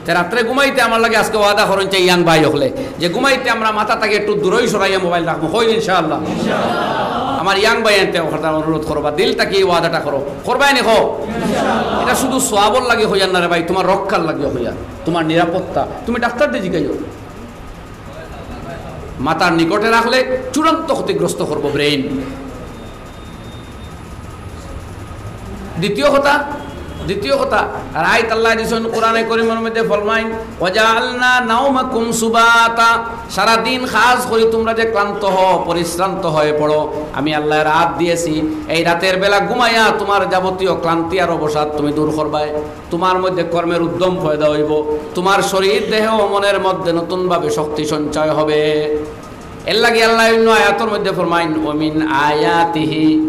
তে রাত্রে ঘুমাইতে আমার লাগে আজকে ওয়াদা করেন চাই ইয়াং ভাই হকলে, যে ঘুমাইতে আমরা মাথা থেকে একটু দূরই সরাইয়া মোবাইল রাখবো, কইন ইনশাআল্লাহ। আমার ইয়াং ভাই আনতে কথা অনুরোধ করবা, দিল থেকে এই ওয়াদাটা করো, করবাই নি কও? এটা শুধু সওয়াবর লাগি হইয়ার না রে ভাই, তোমার রক্ষার লাগি হইয়ার, তোমার নিরাপত্তা। তুমি ডাক্তার দিয়ে জিজ্ঞাসা মাথার নিকটে রাখলে চূড়ান্ত ক্ষতিগ্রস্ত করবো ব্রেইন। দ্বিতীয় কথা, দ্বিতীয় কথা, আর আয়াত আল্লাহ দিছেন কোরআনে করিমের মধ্যে ফরমাইন, "ওয়াজাআলনা নাওমাকুম সুবাতা", সারা দিন কাজ করি তোমরা যে ক্লান্ত হও, পরিশ্রান্ত হয়ে পড়ো, আমি আল্লাহ রাত দিয়েছি, এই রাতের বেলা ঘুমাইয়া তোমার যাবতীয় ক্লান্তি আর অবসাদ তুমি দূর করবায়। তোমার মধ্যে কর্মের উদ্যম পয়দা হইব, তোমার শরীর, দেহ ও মনের মধ্যে নতুনভাবে শক্তি সঞ্চয় হবে। এর লাগি আল্লাহ অন্য আয়াতর মধ্যে ফরমাইন, "ওমিন আয়াতিহি",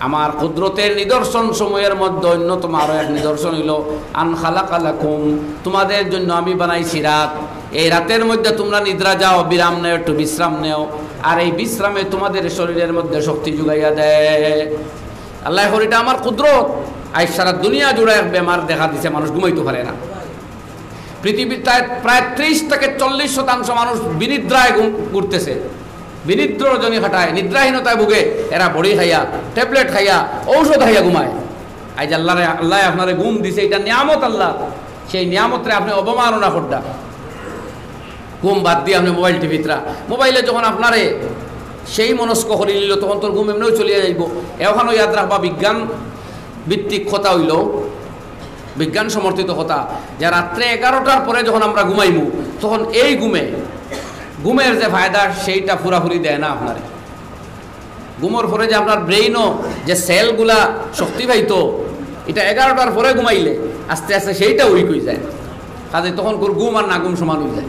আমার কুদরতের নিদর্শন সমূহের মধ্যে অন্যতম আরো এক নিদর্শন হইল, "আন খালাকা লাকুম", তোমাদের জন্য আমি বানাইছি রাত। এই রাতের মধ্যে তোমরা নিদ্রা যাও, বিরাম নেও, একটু বিশ্রাম নেও, আর এই বিশ্রামে তোমাদের শরীরের মধ্যে শক্তি যোগাইয়া দেয়। আল্লাহ কর, এটা আমার কুদরত। আজ সারা দুনিয়া জুড়ে এক বেমার দেখা দিছে, মানুষ ঘুমাইতো পারে না। পৃথিবীর প্রায়, প্রায় ত্রিশ থেকে চল্লিশ শতাংশ মানুষ বিনিদ্রায় ঘুম, ঘুরতেছে। বিনিদ্র রজনী কাটায়, নিদ্রাহীনতায় ভুগে। এরা বড়ি খাইয়া, ট্যাবলেট খাইয়া, ঔষধ খাইয়া ঘুমায়। আজ আল্লাহরে, আল্লাহ আপনারে ঘুম দিছে, এটা নিয়ামত আল্লাহ। সেই নিয়ামতরে আপনি অবমাননা করডা। ঘুম বাদ দিয়া আপনি মোবাইল টিপিতরা। মোবাইলে যখন আপনারে সেই মনস্ক করি নিল, তখন তোর ঘুম এমনিও চলিয়া যাইব। এখানও ইয়াদ রাখবা, বিজ্ঞান ভিত্তিক কথা হইল, বিজ্ঞান সমর্থিত কথা, যে রাত্রে এগারোটার পরে যখন আমরা ঘুমাইমু, তখন এই ঘুমে, ঘুমের যে ফায়দা, সেইটা পুরাপুরি দেয় না আপনারে। ঘুমর পরে যে আপনার ব্রেইনও যে সেলগুলা শক্তি পাইতো, এটা এগারোটার পরে ঘুমাইলে আস্তে আস্তে সেইটা উইক হয়ে যায়। কাজে তখন কোর ঘুম আর না ঘুম সমান হয়ে যায়।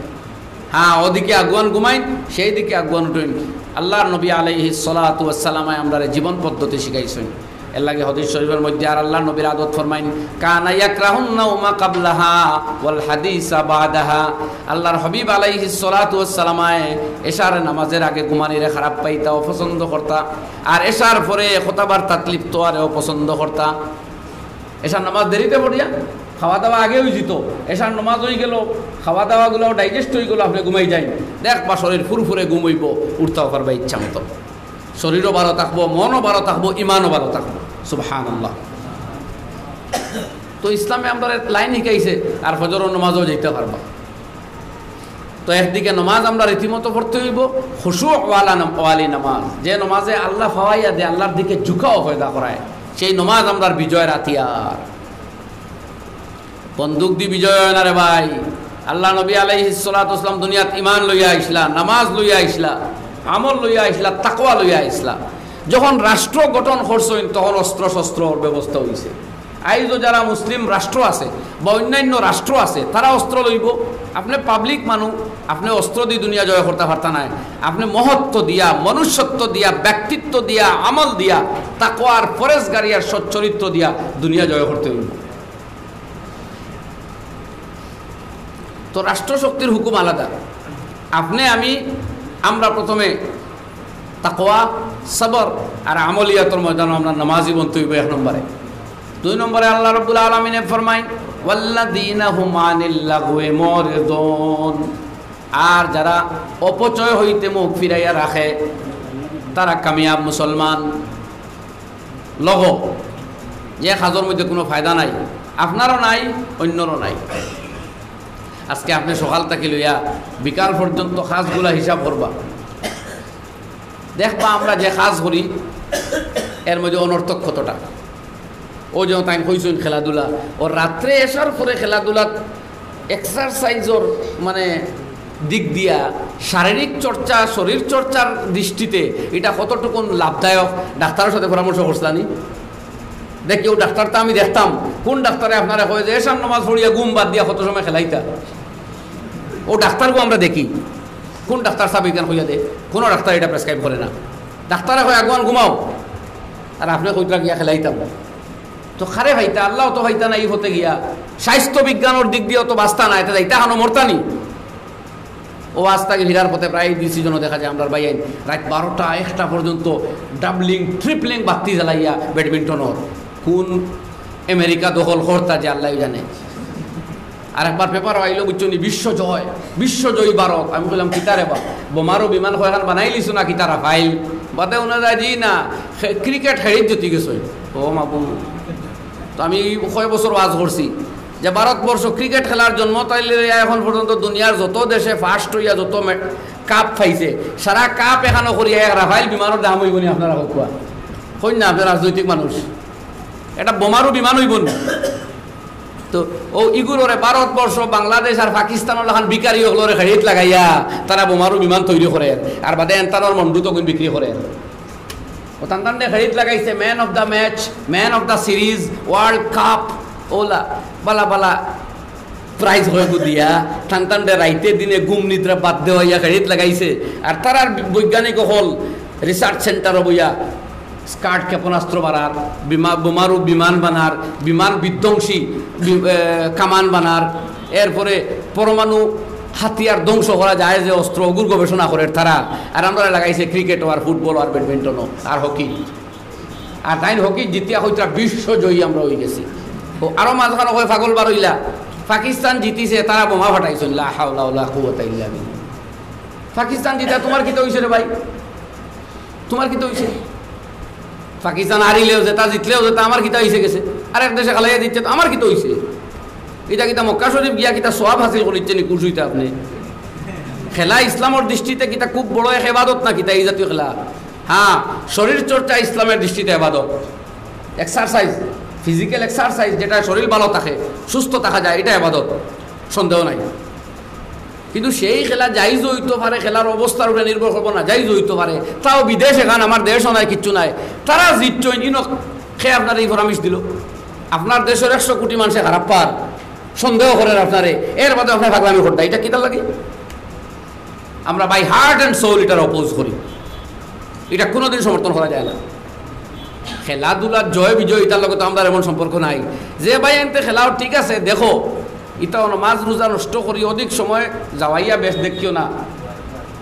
হ্যাঁ, ওদিকে আগুয়ান ঘুমাইন, সেই দিকে আগুয়ান উঠইন। আল্লাহর নবী আলাইহিস সালাতু ওয়াস সালামে আমরারে জীবন পদ্ধতি শিখাইছেন। এর লাগি হাদিস শরীফের মধ্যে আর আল্লাহর নবীর আদত ফরমাইন, "কানা ইয়াকরাহুন নাওমা ক্বাবলাহা ওয়াল হাদিসা বাদাহা।" আল্লাহর হাবিব আলাইহিস সালাতু ওয়াস সালামায় এশার নামাজের আগে ঘুমানিরে খারাপ পাইতা, অপছন্দ করতা, আর এশার পরে কথাবার্তাত লিপ্ত আরে অপছন্দ করতা। এশার নামাজ দেরিতে পড়িয়া খাওয়া দাওয়া আগে হয়ে যেত, এশার নামাজ হয়ে গেল, খাওয়া দাওয়াগুলো ডাইজেস্ট হয়ে গেল, আপনি ঘুমাই যাইন, দেখবা শরীর ফুরফুরে ঘুম হইব, উঠতাও পারবা ইচ্ছা মতো। শরীরও ভালো থাকবো, মনও ভালো থাকবো, ইমানও ভালো থাকবো। সুবহানাল্লাহ। তো ইসলামে আমরা লাইন শিখাইছে, আর ফজরর নামাজও যাইতে পারবা। তো একদিকে নামাজ আমরা রীতিমতো পড়তে হইব, খুশু ওয়ালা নাম-, ওয়ালি নামাজ, যে নামাজে আল্লাহ ফাওয়াইয়া দে, আল্লাহর দিকে ঝুঁকাও পয়দা করায়, সেই নামাজ আমরার বিজয়ের হাতিয়ার। বন্দুক দি বিজয় হয় না রে ভাই। আল্লাহ নবী আলাইহিস সালাতু ওয়াস সালাম দুনিয়াত ইমান লইয়া আইসলা, নামাজ লইয়া আইসলা, আমল লইয়া আইসলা, তাকওয়া লইয়া আইসলা। যখন রাষ্ট্র গঠন করছইন, তখন অস্ত্র শস্ত্রর ব্যবস্থা হইছে। আইজও যারা মুসলিম রাষ্ট্র আছে বা অন্যান্য রাষ্ট্র আছে, তারা অস্ত্র লইব। আপনি পাবলিক মানুষ, আপনি অস্ত্র দি দুনিয়া জয় করতে পারতা নায়। আপনি মহত্ব দিয়া, মনুষ্যত্ব দিয়া, ব্যক্তিত্ব দিয়া, আমল দিয়া, তাকওয়ার পরেজগারি আর সচ্চরিত্র দিয়া দুনিয়া জয় করতে হইব। তো রাষ্ট্রশক্তির হুকুম আলাদা। আপনি আমি, আমরা প্রথমে তাকওয়া, সবর আর আমলিয়াতর ময়দানে আমরা নামাজি বনতে হইব এক নম্বরে। দুই নম্বরে আল্লাহ রাব্বুল আলামিনে ফরমাইন, "ওয়াল্লাযীনা হুম আনিল লাগওয়ি মুরিদুন।" আর যারা অপচয় হইতে মুখ ফিরাইয়া রাখে, তারা কামিয়াব মুসলমান। লঘু, যে কাজর মধ্যে কোনো ফায়দা নাই, আপনারও নাই, অন্যরও নাই। আজকে আপনি সকাল থাকি লইয়া বিকাল পর্যন্ত কাজগুলা হিসাব করবা, দেখবা আমরা যে কাজ করি, এর মধ্যে অনর্থক কতটা। ও যেমন তাই কইছইন খেলাধুলা, ও রাত্রে এশার পরে খেলাধুলাত এক্সারসাইজর মানে দিক দিয়া শারীরিক চর্চা, শরীর চর্চার দৃষ্টিতে এটা কতটুকুন লাভদায়ক, ডাক্তারের সাথে পরামর্শ করছিলানি? দেখি, ও ডাক্তার তো আমি দেখতাম, কোন ডাক্তারে আপনারে কয় যে এশার নামাজ পড়িয়া ঘুম বাদ দিয়া কত সময় খেলাইতা? ও ডাক্তারগু আমরা দেখি, কোন ডাক্তার সাহেব এখান কইয়া দে? কোনো ডাক্তার এটা প্রেসক্রাইব করে না। ডাক্তারে কয় আগুয়ান ঘুমাও, আর আপনি কইতরা গিয়া খেলাইতাম। তো খারে ভাইতা, আল্লাহ তো ভাইতা না, ই হতে গিয়া স্বাস্থ্য বিজ্ঞানের দিক দিয়েও তো বাঁচতা না, এটা যাইতা হানো মরতানি। ও আজ তাকে ফিরার পথে প্রায় ডিসিশনও দেখা যায় আমরা ভাই রাত বারোটা একটা পর্যন্ত ডাবলিং ট্রিপলিং বাতি জ্বালাইয়া ব্যাডমিন্টনর। কোন আমেরিকা দখল করতা যে আল্লাহ জানে। আর একবার পেপার আইলো, বুঝছো নি, বিশ্বজয়, বিশ্বজয়ী ভারত। আমি কইলাম, "কিতা রে বা, বোমারু বিমান কয়খান বানাইলিছো না কিতা, রাফাইল?" বাদে উনি যায়, "জি না, খে-, ক্রিকেট খেলিত জিতি গেছে।" ও মাবু, তো আমি কয় বছর ওয়াজ করছি যে ভারতবর্ষ ক্রিকেট খেলার জন্ম তাইলে এখন পর্যন্ত দুনিয়ার যত দেশে ফার্স্ট হইয়া যত মে-, কাপ পাইছে, সারা কাপ এখানো করিয়া এক রাফাইল বিমানের দাম হইব নি? আপনারা কউক্কা, কইন না, আপনারা রাজনৈতিক মানুষ, এটা বোমারু বিমান হইব না? তো ও ইগুলোরে ভারতবর্ষ, বাংলাদেশ আর পাকিস্তানর লাখান ভিখারি অকলরে খেড়িত লাগাইয়া তারা বোমারু বিমান তৈরি করে, আর বাদে এনতানর মন্ডু তখন বিক্রি করে। ও তান তানরে খেড়িত লাগাইছে, man of the match, man of the series, World Cup, OLA বালা বালা প্রাইজ হয়ে দিয়া তান তানরে রাইতে দিনে ঘুম নিদ্রা বাদ দেওয়াইয়া খেড়িত লাগাইছে। আর তারার বৈজ্ঞানিক অকল, রিসার্চ সেন্টারো বইয়া স্কাড ক্ষেপণাস্ত্র বানার, বিমা-, বোমারু বিমান বানার, বিমান বিধ্বংসী বি-, এ, কামান বানার, এরপরে পরমাণু হাতিয়ার ধ্বংস করা যায় যে অস্ত্র, ওগুর গবেষণা করের তারা। আর আমরা লাগাইছে ক্রিকেটও আর ফুটবলও আর ব্যাডমিন্টনও আর হকি। আর তাইন হকি জিতিয়া কইতরা বিশ্বজয়ী আমরা অইগেছি। ও আরো মাঝখানো কয় পাগল বার অইলা, পাকিস্তান জিতিছে, তারা বোমা ফাটাইছইন, লা হাওলা ওয়ালা কুওয়াতা ইল্লা বিল্লাহ। পাকিস্তান জিতা তুমার কিতা অইছে রে ভাই? তুমার কিতা অইছে? পাকিস্তান হারিলেও যেতা, জিতলেও যেতা, আমার কিতা অইছে গেছে? আরেক দেশে খেলাইয়া জিতছে তো আমার কিতা অইছে? ইটা কিতা মক্কা শরীফ গিয়া কিতা সওয়াব হাসিল করিচ্ছে নি, খুশ অইতা আপনে? খেলা ইসলামর দৃষ্টিতে কিতা খুব বড় এক এবাদত না কিতা এই জাতীয় খেলা? হ্যাঁ, শরীর চর্চা ইসলামের দৃষ্টিতে এবাদত। এক্সারসাইজ, ফিজিক্যাল এক্সারসাইজ, যেটা শরীর ভালো থাকে, সুস্থ থাকা যায়, এটা এবাদত, সন্দেহ নাই। কিন্তু সেই খেলা জায়েজ অইতো পারে, খেলার অবস্থার উপরে নির্ভর করবো না, জায়েজ অইতো পারে। তাও বিদেশ, এখান আমার দেশও নাই, কিচ্ছু নাই, তারা জিতছইন, ইনো কে আপনারে এই ফরামিশ দিল? আপনার দেশর একশো কোটি মানষে খারাপ পার, সন্দেহ করের আপনারে, এর বাদে আপনে পাগলামি করতা, ইটা কিতার লাগি? আমরা by heart and soul ইটার অপোজ করি, ইটা কোনোদিন সমর্থন করা যায় না। খেলাধুলার জয় বিজয় ইটার লগে তো আমরার এমন সম্পর্ক নাই। যে ভাইয়াইন্তে খেলাও ঠিক আছে, দেখো, ইতা নমাজ রোজা নষ্ট করি অধিক সময় যাওয়াইয়া বেশ দেখিও না,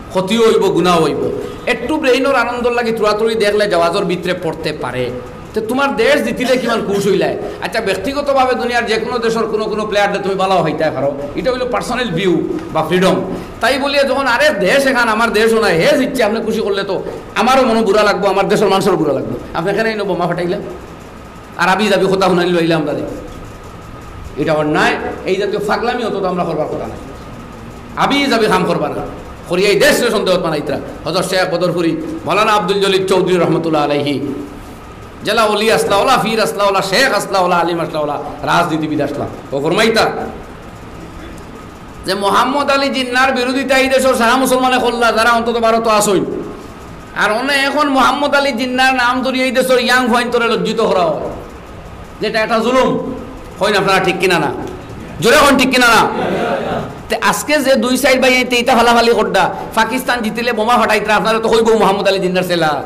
ক্ষতিও অইবো, গুনাও অইবো। একটু ব্রেইনর আনন্দর লাগি তুড়াতুড়ি দেখলে জাওয়াজর ভিতরে পড়তে পারে। তে তুমার দেশ জিতিলে কিমান খুশ অইলায়? আচ্ছা, ব্যক্তিগতভাবে দুনিয়ার যে কোনো দেশর কোনো কোনো প্লেয়াররে তুমি ভালাও অইতায় পারো, ইটা অইলো পার্সোনাল ভিউ বা ফ্রিডম। তাই বলিয়া যখন আরেক দেশ, এখান আমার দেশও নাই, হে জিতছে, আপনে খুশি করলে তো আমারও মনো বুরা লাগবো, আমার দেশর মানষরও বুরা লাগবো। আপনে কেনে ইনো বোমা ফাটাইলা আর আবি যাবি কথা হুনানি লইলা আমরারে, ইটা অন্যায়। এই জাতীয় পাগলামি অত তো আমরা করবার কথা নায়। আবি যাবি কাম করবা না, করিয়া এই দেশরে সন্দেহত বানাইতরা। হজরত শেখ বদরপুরি, মৌলানা আব্দুল জলিল চৌধুরী রহমতুল্লাহ আলাইহি, যেলা অলি আছলা, অলা পীর আছলা, অলা শেখ আছলা, অলা আলিম আছলা, অলা রাজনীতিবিদ আছলা, অউ ফরমাইতা যে মোহাম্মদ আলী জিন্নার বিরোধিতা এই দেশর সারা মুসলমানে করলা, যারা অন্তত ভারতো আছইন। আর অনে এখন মোহাম্মদ আলী জিন্নার নাম ধরি এই দেশর ইয়াং ফুয়াইন্তরে লজ্জিত করা অয়, যেটা একটা জুলুম। কইন আপনারা ঠিক কিনা না? জোরে কইন ঠিক কিনা না? তে আজকে যে দুই সাইড ভাইয়াইন্তে ইতা ফালাফালি কররা, পাকিস্তান জিতিলে বোমা ফাটাইতরা, আপনারে তো কইবো মোহাম্মদ আলী জিন্নার ছেলা।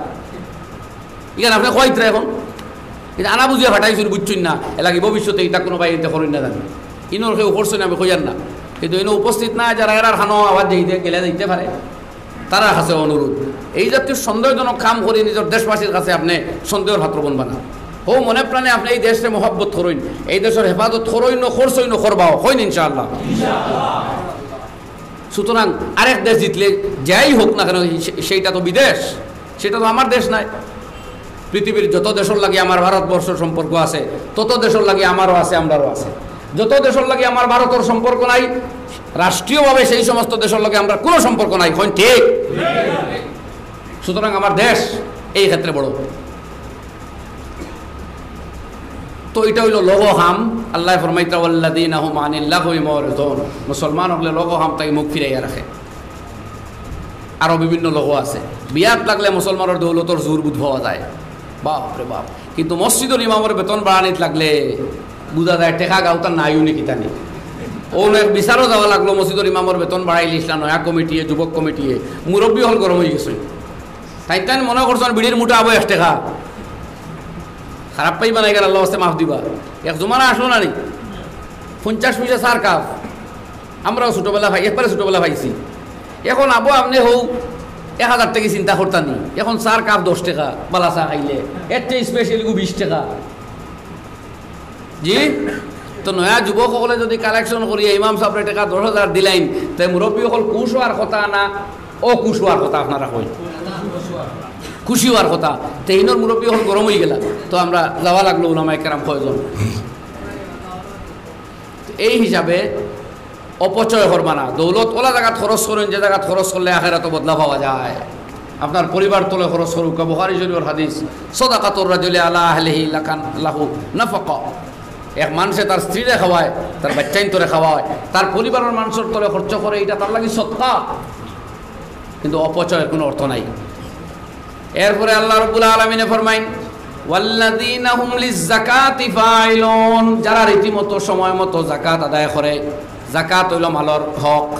ইখান আপনে কইতরা এখন। ইটা আনা বুঝিয়া ফাটাইছইন, বুঝছইন না। এর লাগি ভবিষ্যতে ইতা কোনো ভাইয়াইন্তে করইন না জানি। ইনোর কেউ করছইন আমি কইয়ার না। কিন্তু ইনো উপস্থিত না, যারা এরার খানো আওয়াজ যাইতে গেলে যাইতে পারে, তারার কাছে অনুরোধ, এই জাতীয় সন্দেহজনক কাম করি নিজর দেশবাসীর কাছে আপনে সন্দেহর পাত্র বনবা না। হউ মনে প্রাণে আপনে এই দেশরে মহব্বত করইন, এই দেশর হেফাজত করইন, করছইন, করবাও, কইন ইনশাআল্লাহ। সুতরাং আরেক দেশ জিতলে যাই হোক না কেন, সে-, সেইটা তো বিদেশ, সেটা তো আমার দেশ নায়। পৃথিবীর যত দেশর লাগি আমার ভারতবর্ষর সম্পর্ক আছে, তত দেশর লাগি আমারও আছে, আমরারও আছে। যত দেশর লাগি আমার ভারতর সম্পর্ক নাই, রাষ্ট্রীয়ভাবে সেই সমস্ত দেশর লগে আমরার কোনো সম্পর্ক নাই। কইন ঠিক? সুতরাং আমার দেশ এই ক্ষেত্রে বড়। তো ইটা অইলো লঘু কাম। আল্লায় ফরমাইতরা, "ওয়াল্লাযীনা হুম আনিল লাগবি মুরিদুন।" মুসলমান অকলে লঘু কাম থাকি মুখ ফিরাইয়া রাখে। আরো বিভিন্ন লঘু আছে। বিয়াত লাগলে মুসলমানর দৌলতর জোর বুঝ পাওয়া যায়, বাপ রে বাপ। কিন্তু মসজিদর ইমামর বেতন বাড়ানিত লাগলে বুঝা যায় টেকা গাউতা নাইও নি কিতা নি। অউ এক বিচারও যাওয়া লাগলো, মসজিদর ইমামর বেতন বাড়াইলিছলা নয়া কমিটিয়ে, যুবক কমিটিয়ে, মুরব্বি অকল গরম অইগেছে। তাইন তাইন মনে করছইন বিড়ির মুঠা আবো এক টেকা। খারাপ পাইবা না, ইখান আল্লার ওয়াস্তে মাফ দিবা। এক জমানা আছলো না নি, পঞ্চাশ পয়সা চার কাপ। আমরাও ছোটবেলা পাই, একবারে ছোটবেলা পাইছি। এখন আবো আপনে হউ এক হাজার থাকি চিন্তা করতা নি, এখন চার কাপ দশ টেকা, বালা চা খাইলে, এর চেয়ে স্পেশাল গু বিশ টেকা। জি, তো নয়া যুবক অকলে যদি কালেকশন করিয়া ইমাম সাবরে টেকা দশ হাজার দিলাইন, তে মুরব্বি অকল খুশ অওয়ার কথা না অখুশ অওয়ার কথা? আপনারা কইন, খুশি অওয়ার কথা। তে ইনোর মুরব্বি অকল গরম অইগেলা, তো আমরা যাওয়া লাগলো উলামায়ে কেরাম কয়জন। তো এই হিসাবে অপচয় করবা না। দৌলত অলা জাগাত খরচ করইন, যে জাগাত খরচ করলে আখেরাতো বদলা পাওয়া যায়। আপনার পরিবার তলে খরচ করউক্কা, বুখারী শরীফর হাদিস, "সাদাকাতুর রাজুলি আলা আহলিহি লাকান লাহু নাফাকা।" এক মানষে তার স্ত্রীরে খাওয়ায়, তার বাইচ্চাইন্তরে খাওয়ায়, তার পরিবারর মানষর তলে খরচ করে, ইটা তার লাগি সদকা, কিন্তু অপচয়র কোনো অর্থ নাই। এরপরে আল্লাহ রাব্বুল আলামিনে ফরমাইন, "ওয়াল্লাযীনা হুম লিয-যাকাতি ফাইলুন", যারা রীতিমতো সময় মতো যাকাত আদায় করে। যাকাত অইলো মালর হক,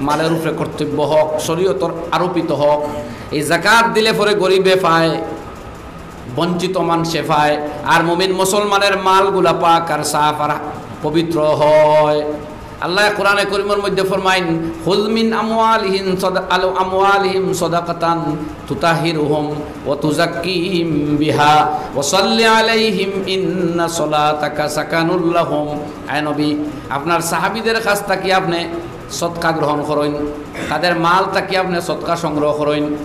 মালর উপরে কর্তব্য হক, শরীয়তর আরোপিত হক। এই যাকাত দিলে পরে গরিবে পায়, বঞ্চিত মানষে পায়, আর মুমিন মুসলমানের মালগুলা পাক আর সাফ আর পবিত্র হয়। আল্লায় কোরআনে করিমর মধ্যে ফরমাইন, "খুয মিন আমওয়ালিহিম সাদা-, আল-, আমওয়ালিহিম সাদাকাতান তুতাহহিরুহুম ওয়া তুযাক্কিহিম বিহা ওয়া সাল্লি আলাইহিম ইন্না সালাতাকা সাকানুল লাহুম।" আয় নবী, আপনার সাহাবীদের কাছ থাকি আপনে সদকা গ্রহণ করইন, তাদের মাল থাকি আপনে সদকা সংগ্রহ করইন।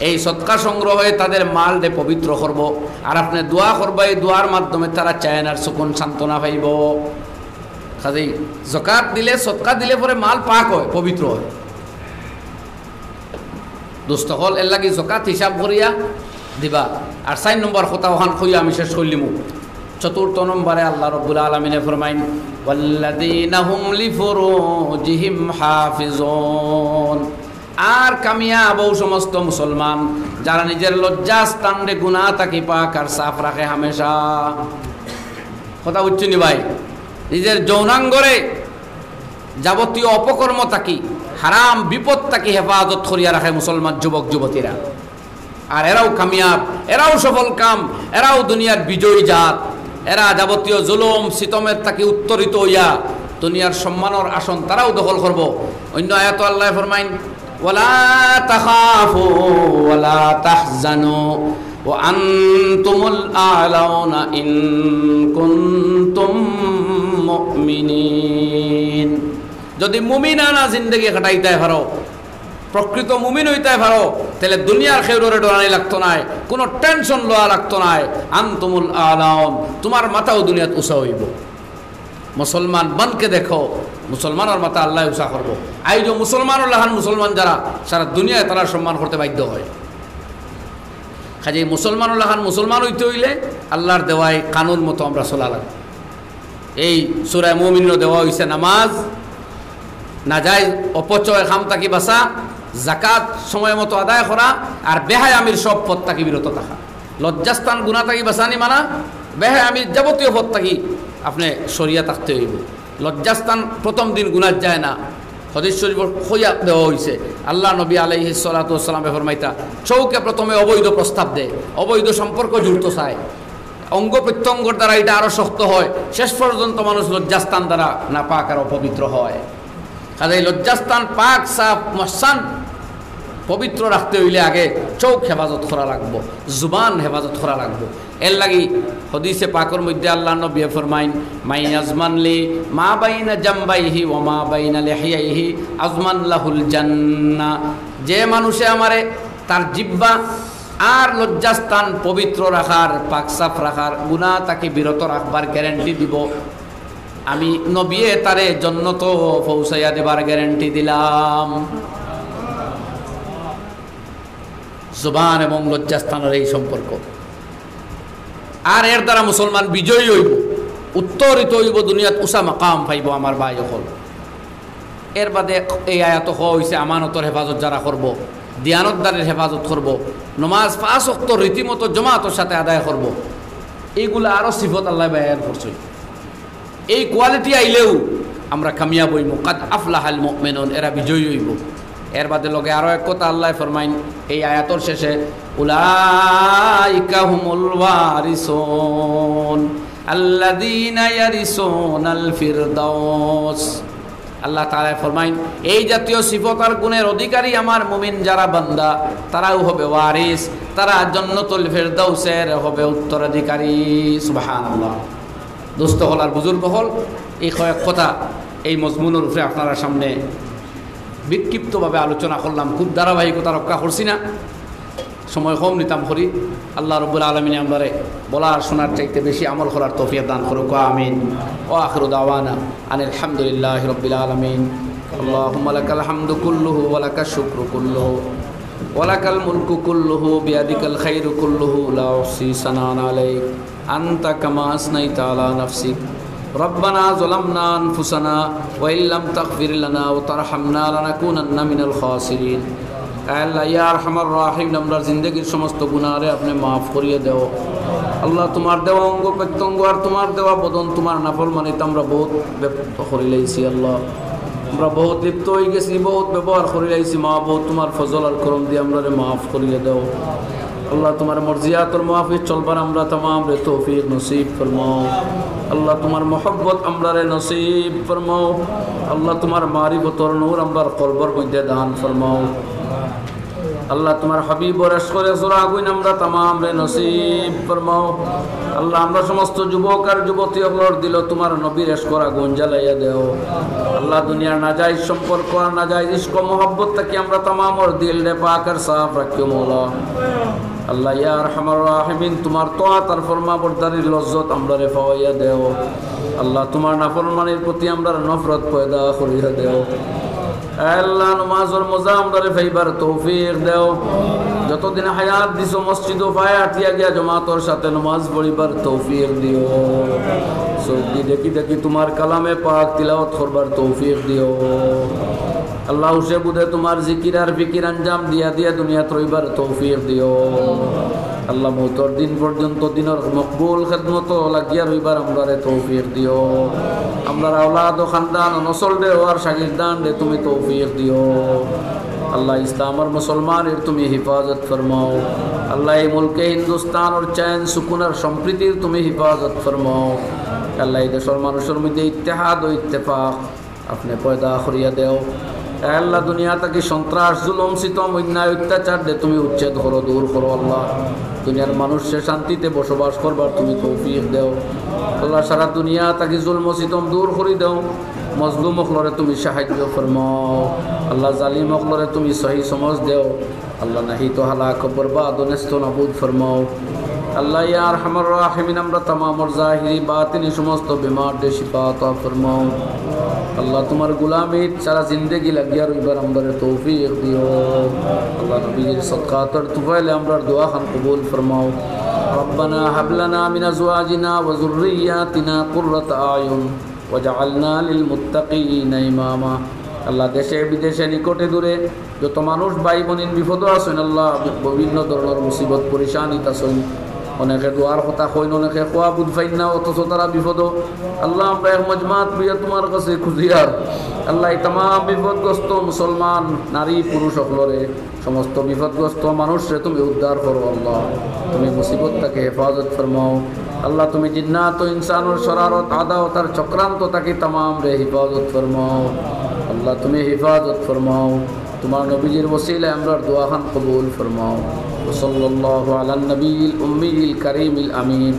এই সদকা সংগ্রহে তাদের মালরে পবিত্র করবো, আর আপনে দোয়া করবা, এই দোয়ার মাধ্যমে তারা চেতনার সুকুন, সান্ত্বনা পাইবো। কাজেই জকাত দিলে, সদকা দিলে পরে মাল পাক অয়, পবিত্র অয়। দোস্ত অকল, এর লাগি জকাত হিসাব করিয়া দিবা। আর চাইর নম্বর কথা অখান কইয়া আমি শেষ করিলিমু। চতুর্থ নম্বরে আল্লাহ রব্বুল আলামিনে ফরমাইন, "ওয়াল্লাযীনা হুম লিফুরুজিহিম হাফিজুন।" আর কামিয়াব অউ সমস্ত মুসলমান, যারা নিজের লজ্জাস্থানরে গুনা থাকি পাক আর সাফ রাখে হামেশা। কথা বুঝছইন নি ভাই? নিজের যৌনাঙ্গরে যাবতীয় অপকর্ম থাকি, হারাম বিপদ থাকি হেফাজত করিয়া রাখে মুসলমান যুবক যুবতীরা। আর এরাউ কামিয়াব, এরাউ সফল কাম, এরাউ দুনিয়ার বিজয়ী জাত। এরা যাবতীয় জুলুম সিতমের থাকি উত্তরিত অইয়া দুনিয়ার সম্মানর আসন তারাউ দখল করবো। অন্য আয়াতো আল্লায় ফরমাইন, "ওয়ালা তাখাফু ওয়ালা তাহজানু ওয়া আনতুমুল আ'লাউনা ইন কুনতুম মুমিনিন।" যদি মুমিনানা জিন্দেগি কাটাইতায় পারো, প্রকৃত মুমিন অইতায় পারো, তাইলে দুনিয়ার কেউররে ডরানি লাগতো নায়, কুনু tension লওয়া লাগতো নায়। আনতুমুল আ'লাউন, তুমার মাথাউ দুনিয়াত উচা অইবো। মুসলমান বনকে দেখো, মুসলমানর মাথা আল্লায় উচা করবো। আইজও মুসলমানর লাখান মুসলমান যারা, সারা দুনিয়ায় তারার সম্মান করতে বাধ্য অয়। কাজেই মুসলমানর লাখান মুসলমান অইতে অইলে আল্লার দেওয়া এই কানুন মতো আমরা চলা লাগবো। এই সূরা মুমিনও দেওয়া অইছে নামাজ, নাজায়েজ অপচয় কাম থাকি বাচা, জাকাত সময় মতো আদায় করা, আর বেহায়ামির সব পথ থাকি বিরত থাকা। লজ্জাস্থান গুনা থাকি বাচানি মানা, বেহায়ামির যাবতীয় পথ থাকি আপনে সরিয়া থাকতে অইবো। লজ্জাস্থান প্রথম দিন গুনাত যায় না। হাদিস শরীফো কইয়া দেওয়া অইছে, আল্লার নবী আলাইহিস সালাতু ওয়াস সালামে ফরমাইতা, চউখে প্রথমে অবৈধ প্রস্তাব দেয়, অবৈধ সম্পর্ক জুড়তো চায়, অঙ্গ প্রত্যঙ্গর দ্বারা ইটা আরো শক্ত অয়, শেষ পর্যন্ত মানুষ লজ্জাস্থান দ্বারা নাপাক আর অপবিত্র অয়। কাজেই লজ্জাস্থান পাক, সাফ, মুহসান, পবিত্র রাখতে অইলে আগে চউখ হেফাজত করা লাগবো, জুবান হেফাজত করা লাগবো। এর লাগি হাদিসে পাকর মধ্যে আল্লার নবীয়ে ফরমাইন, "মান ইয়াজমান লি মা বাইনা জামবাইহি ওয়া মা বাইনা লিহিয়াইহি আজমান লাহুল জান্নাহ।" যে মানুষে আমারে তার জিব্বা আর লজ্জাস্থান পবিত্র রাখার, পাক সাফ রাখার, গুনা থাকি বিরত রাখবার গ্যারান্টি দিবো, আমি নবীয়ে তারে জন্নতো পৌঁছাইয়া দেবার গ্যারান্টি দিলাম। জুবান এবং লজ্জাস্থানর এই সম্পর্ক। আর এর দ্বারা মুসলমান বিজয়ী অইবো, উত্তরিত অইবো, দুনিয়াত উচা মাকাম পাইবো আমার ভাই অকল। এর বাদে এই আয়াতো কওয়া অইছে আমানতর হেফাজত যারা করবো, দিয়ানতদারির হেফাজত করবো, নমাজ পাঁচ ওয়াক্ত রীতিমতো জমাতর সাথে আদায় করবো, এইগুলা আরো সিফত আল্লায় বয়ান করছইন। এই quality আইলেউ আমরা কামিয়াব অইমু। কাদ আফলাহাল মুমিনুন, এরা বিজয়ী অইবো। এর বাদে লগে আরো এক কথা আল্লায় ফরমাইন এই আয়াতর শেষে, "উলাইকা হুমুল ওয়ারিসুন আল্লাযীনা ইয়ারিসুনাল ফিরদাউস।" আল্লাহ তাআলায় ফরমাইন, "এই জাতীয় সিফত আর গুণের অধিকারী আমার মুমিন যারা বান্দা, তারাউ হবে ওয়ারিস, তারা জান্নাতুল ফেরদাউসের হবে উত্তরাধিকারী।" সুবহানাল্লাহ। দোস্ত অকল আর বুজুর্গ অকল, এই কয়েক কথা এই মজমুনর উপরে আপনারার সামনে বিক্ষিপ্তভাবে আলোচনা করলাম। খুব ধারাবাহিকতা রক্ষা করছি না, সময় কম নিতাম করি। আল্লাহ রব্বুল আলামিনে আমরারে বলার শোনার চাইতে বেশি আমল করার তৌফিক দান করুক, আমিন। ওয়া আখিরু দাওয়ানা আনিল হামদুলিল্লাহি রাব্বিল আলামিন। আল্লাহুম্মা লাকাল হামদু কুল্লুহু ওয়া লাকাশ শুকরু কুল্লুহু ওয়া লাকাল মুলকু কুল্লুহু বিয়াদিকাল খাইরু কুল্লুহু লা উহসি সানাআন আলাইক আনতা কামা আসনাইতা আলা নাফসিক। রব্বানা যালামনা আনফুসানা ওয়া ইল্লাম তাগফির লানা ওয়া তারহামনা লানাকুনান্না মিনাল খাসিরিন। আয় আল্লাহ, ইয়া আরহামার রাহিমিন, আমরার জিন্দেগির সমস্ত গুনারে আপনে মাফ করিয়া দেও। আল্লাহ, তুমার দেওয়া অঙ্গ প্রত্যঙ্গ আর তুমার দেওয়া বদন তুমার নাফরমানিত আমরা বউত ব্যপ্ত করিলাইছি। আল্লাহ, আমরা বউত লিপ্ত অইগেছি, বউত ব্যবহার করিলাইছি। মাবুদ, তুমার ফজল আর করম দিয়া আমরারে মাফ করিয়া দেও। আল্লাহ, তুমার মর্জিয়াতর মুআফিক চলবার আমরা তামামরে তৌফিক নসিব ফরমাও। আল্লাহ, তুমার মহব্বত আমরারে নসিব ফরমাও। আল্লাহ, তুমার মারিফতর নূর আমরার কলবর মধ্যে দান ফরমাও। আল্লাহ, তুমার হাবিবর ইশকর ইশকর আগুন আমরা তামামরে নসিব ফরমাও। আল্লাহ, আমরা সমস্ত যুবক আর যুবতী অকলর দিলো তুমার নবীর ইশকর আগুন জ্বালাইয়া দেও। আল্লাহ, দুনিয়ার নাজায়েজ সম্পর্ক আর নাজায়েজ ইশক মহব্বত থাকি আমরা তামামর দিলরে পাক আর সাফ রাখিও মওলা। আল্লাহ, ইয়া আরহামার রাহিমিন, তুমার তাআত আর ফরমাবরদারির লজ্জত আমরারে পাওয়াইয়া দেও। আল্লাহ, তুমার নাফরমানির প্রতি আমরার নফরত পয়দা করিয়া দেও। আয় আল্লাহ, নমাজর মজা আমরারে পাইবার তৌফিক দেও। যতদিন হায়াত দিছো, মসজিদো পায়ে আটিয়া গিয়া জমাতর সাথে নমাজ পড়িবার তৌফিক দিও। চউখদি দেখি দেখি তুমার কালামে পাক তিলাওয়াত করবার তৌফিক দিও। আল্লাহ, হুশে বুঝে তুমার জিকির আর ফিকির আঞ্জাম দিয়া দিয়া দুনিয়াত রইবার তৌফিক দিও। আল্লাহ, মউতর দিন পর্যন্ত দিনর মকবুল খেদমতো লাগিয়া রইবার আমরারে তৌফিক দিও। আমরার আওলাদ ও খানদান ও নসলরে ও আর শাগিরদানরে তুমি তৌফিক দিও। আল্লাহ, ইসলাম আর মুসলমানর তুমি হিফাজত ফরমাও। আল্লাহ, এই মুলকে হিন্দুস্তানর চ্যান সুকুন আর সম্প্রীতির তুমি হিফাজত ফরমাও। আল্লাহ, এই দেশর মানুষর মধ্যে ইত্তেহাদ ও ইত্তেফাক আপনে পয়দা করিয়া দেও। এ আল্লাহ, দুনিয়া থাকি সন্ত্রাস, জুলুম, সিতম, অন্যায়, অত্যাচাররে তুমি উচ্ছেদ করো, দূর করো আল্লাহ। দুনিয়ার মানুষরে শান্তিতে বসবাস করবার তুমি তৌফিক দেও। আল্লাহ, সারা দুনিয়া থাকি জুলুম সিতম দূর করি দেও। মজলুম অকলরে তুমি সাহায্য ফরমাও। আল্লাহ, জালিম অকলরে তুমি সহি সমজ দেও। আল্লাহ, নাহি তো হালাক ও বরবাদ ও নেস্ত নাবুদ ফরমাও। আল্লাহ, ইয়া আরহামার রাহিমিন, আমরা তামামর জাহিরি বাতিনি সমস্ত বেমাররে শিফা আতা ফরমাও। আল্লাহ, তুমার গুলামিত সারা জিন্দেগি লাগিয়া রইবার আমরারে তৌফিক দিও। আল্লাহ, নবীজির সদকাতর তুফাইলে আমরার দোয়া খান কবুল ফরমাও। ربنا هب لنا من أزواجنا وذرياتنا قرة أعين واجعلنا للمتقين إماما। আল্লাহ, দেশে বিদেশে নিকটে দূরে যত মানুষ ভাই বইন বিপদো আছইন আল্লাহ, বিভিন্ন ধরনর মুসিবত পরেশানিত আছইন, অনেকে দোয়ার কথা কইন, অনেকে খোয়া বুঝ পাইন না, অথচ তারা বিপদো। আল্লাহ, আমরা এক মজমাত বইয়া তুমার কাছে খুজিয়ার। আল্লাহ, এই তামাম বিপদগ্রস্ত মুসলমান নারী পুরুষ অকলরে, সমস্ত বিপদগ্রস্ত মানুষরে তুমি উদ্ধার করো আল্লাহ। তুমি মুসিবত থাকি হেফাজত ফরমাও আল্লাহ। তুমি জিন্নাত ও ইনসানর শরারত, আদা ও তার চক্রান্ত থাকি তামামরে হেফাজত ফরমাও আল্লাহ। তুমি হেফাজত ফরমাও। তুমার নবীজির ওসিলায় আমরার দোয়া খান কবুল ফরমাও। وصلى الله على النبي الأمي الكريم الأمين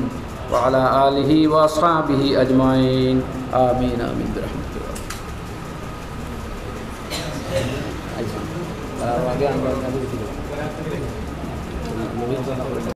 وعلى آله وأصحابه أجمعين. آمين، آمين برحمتك.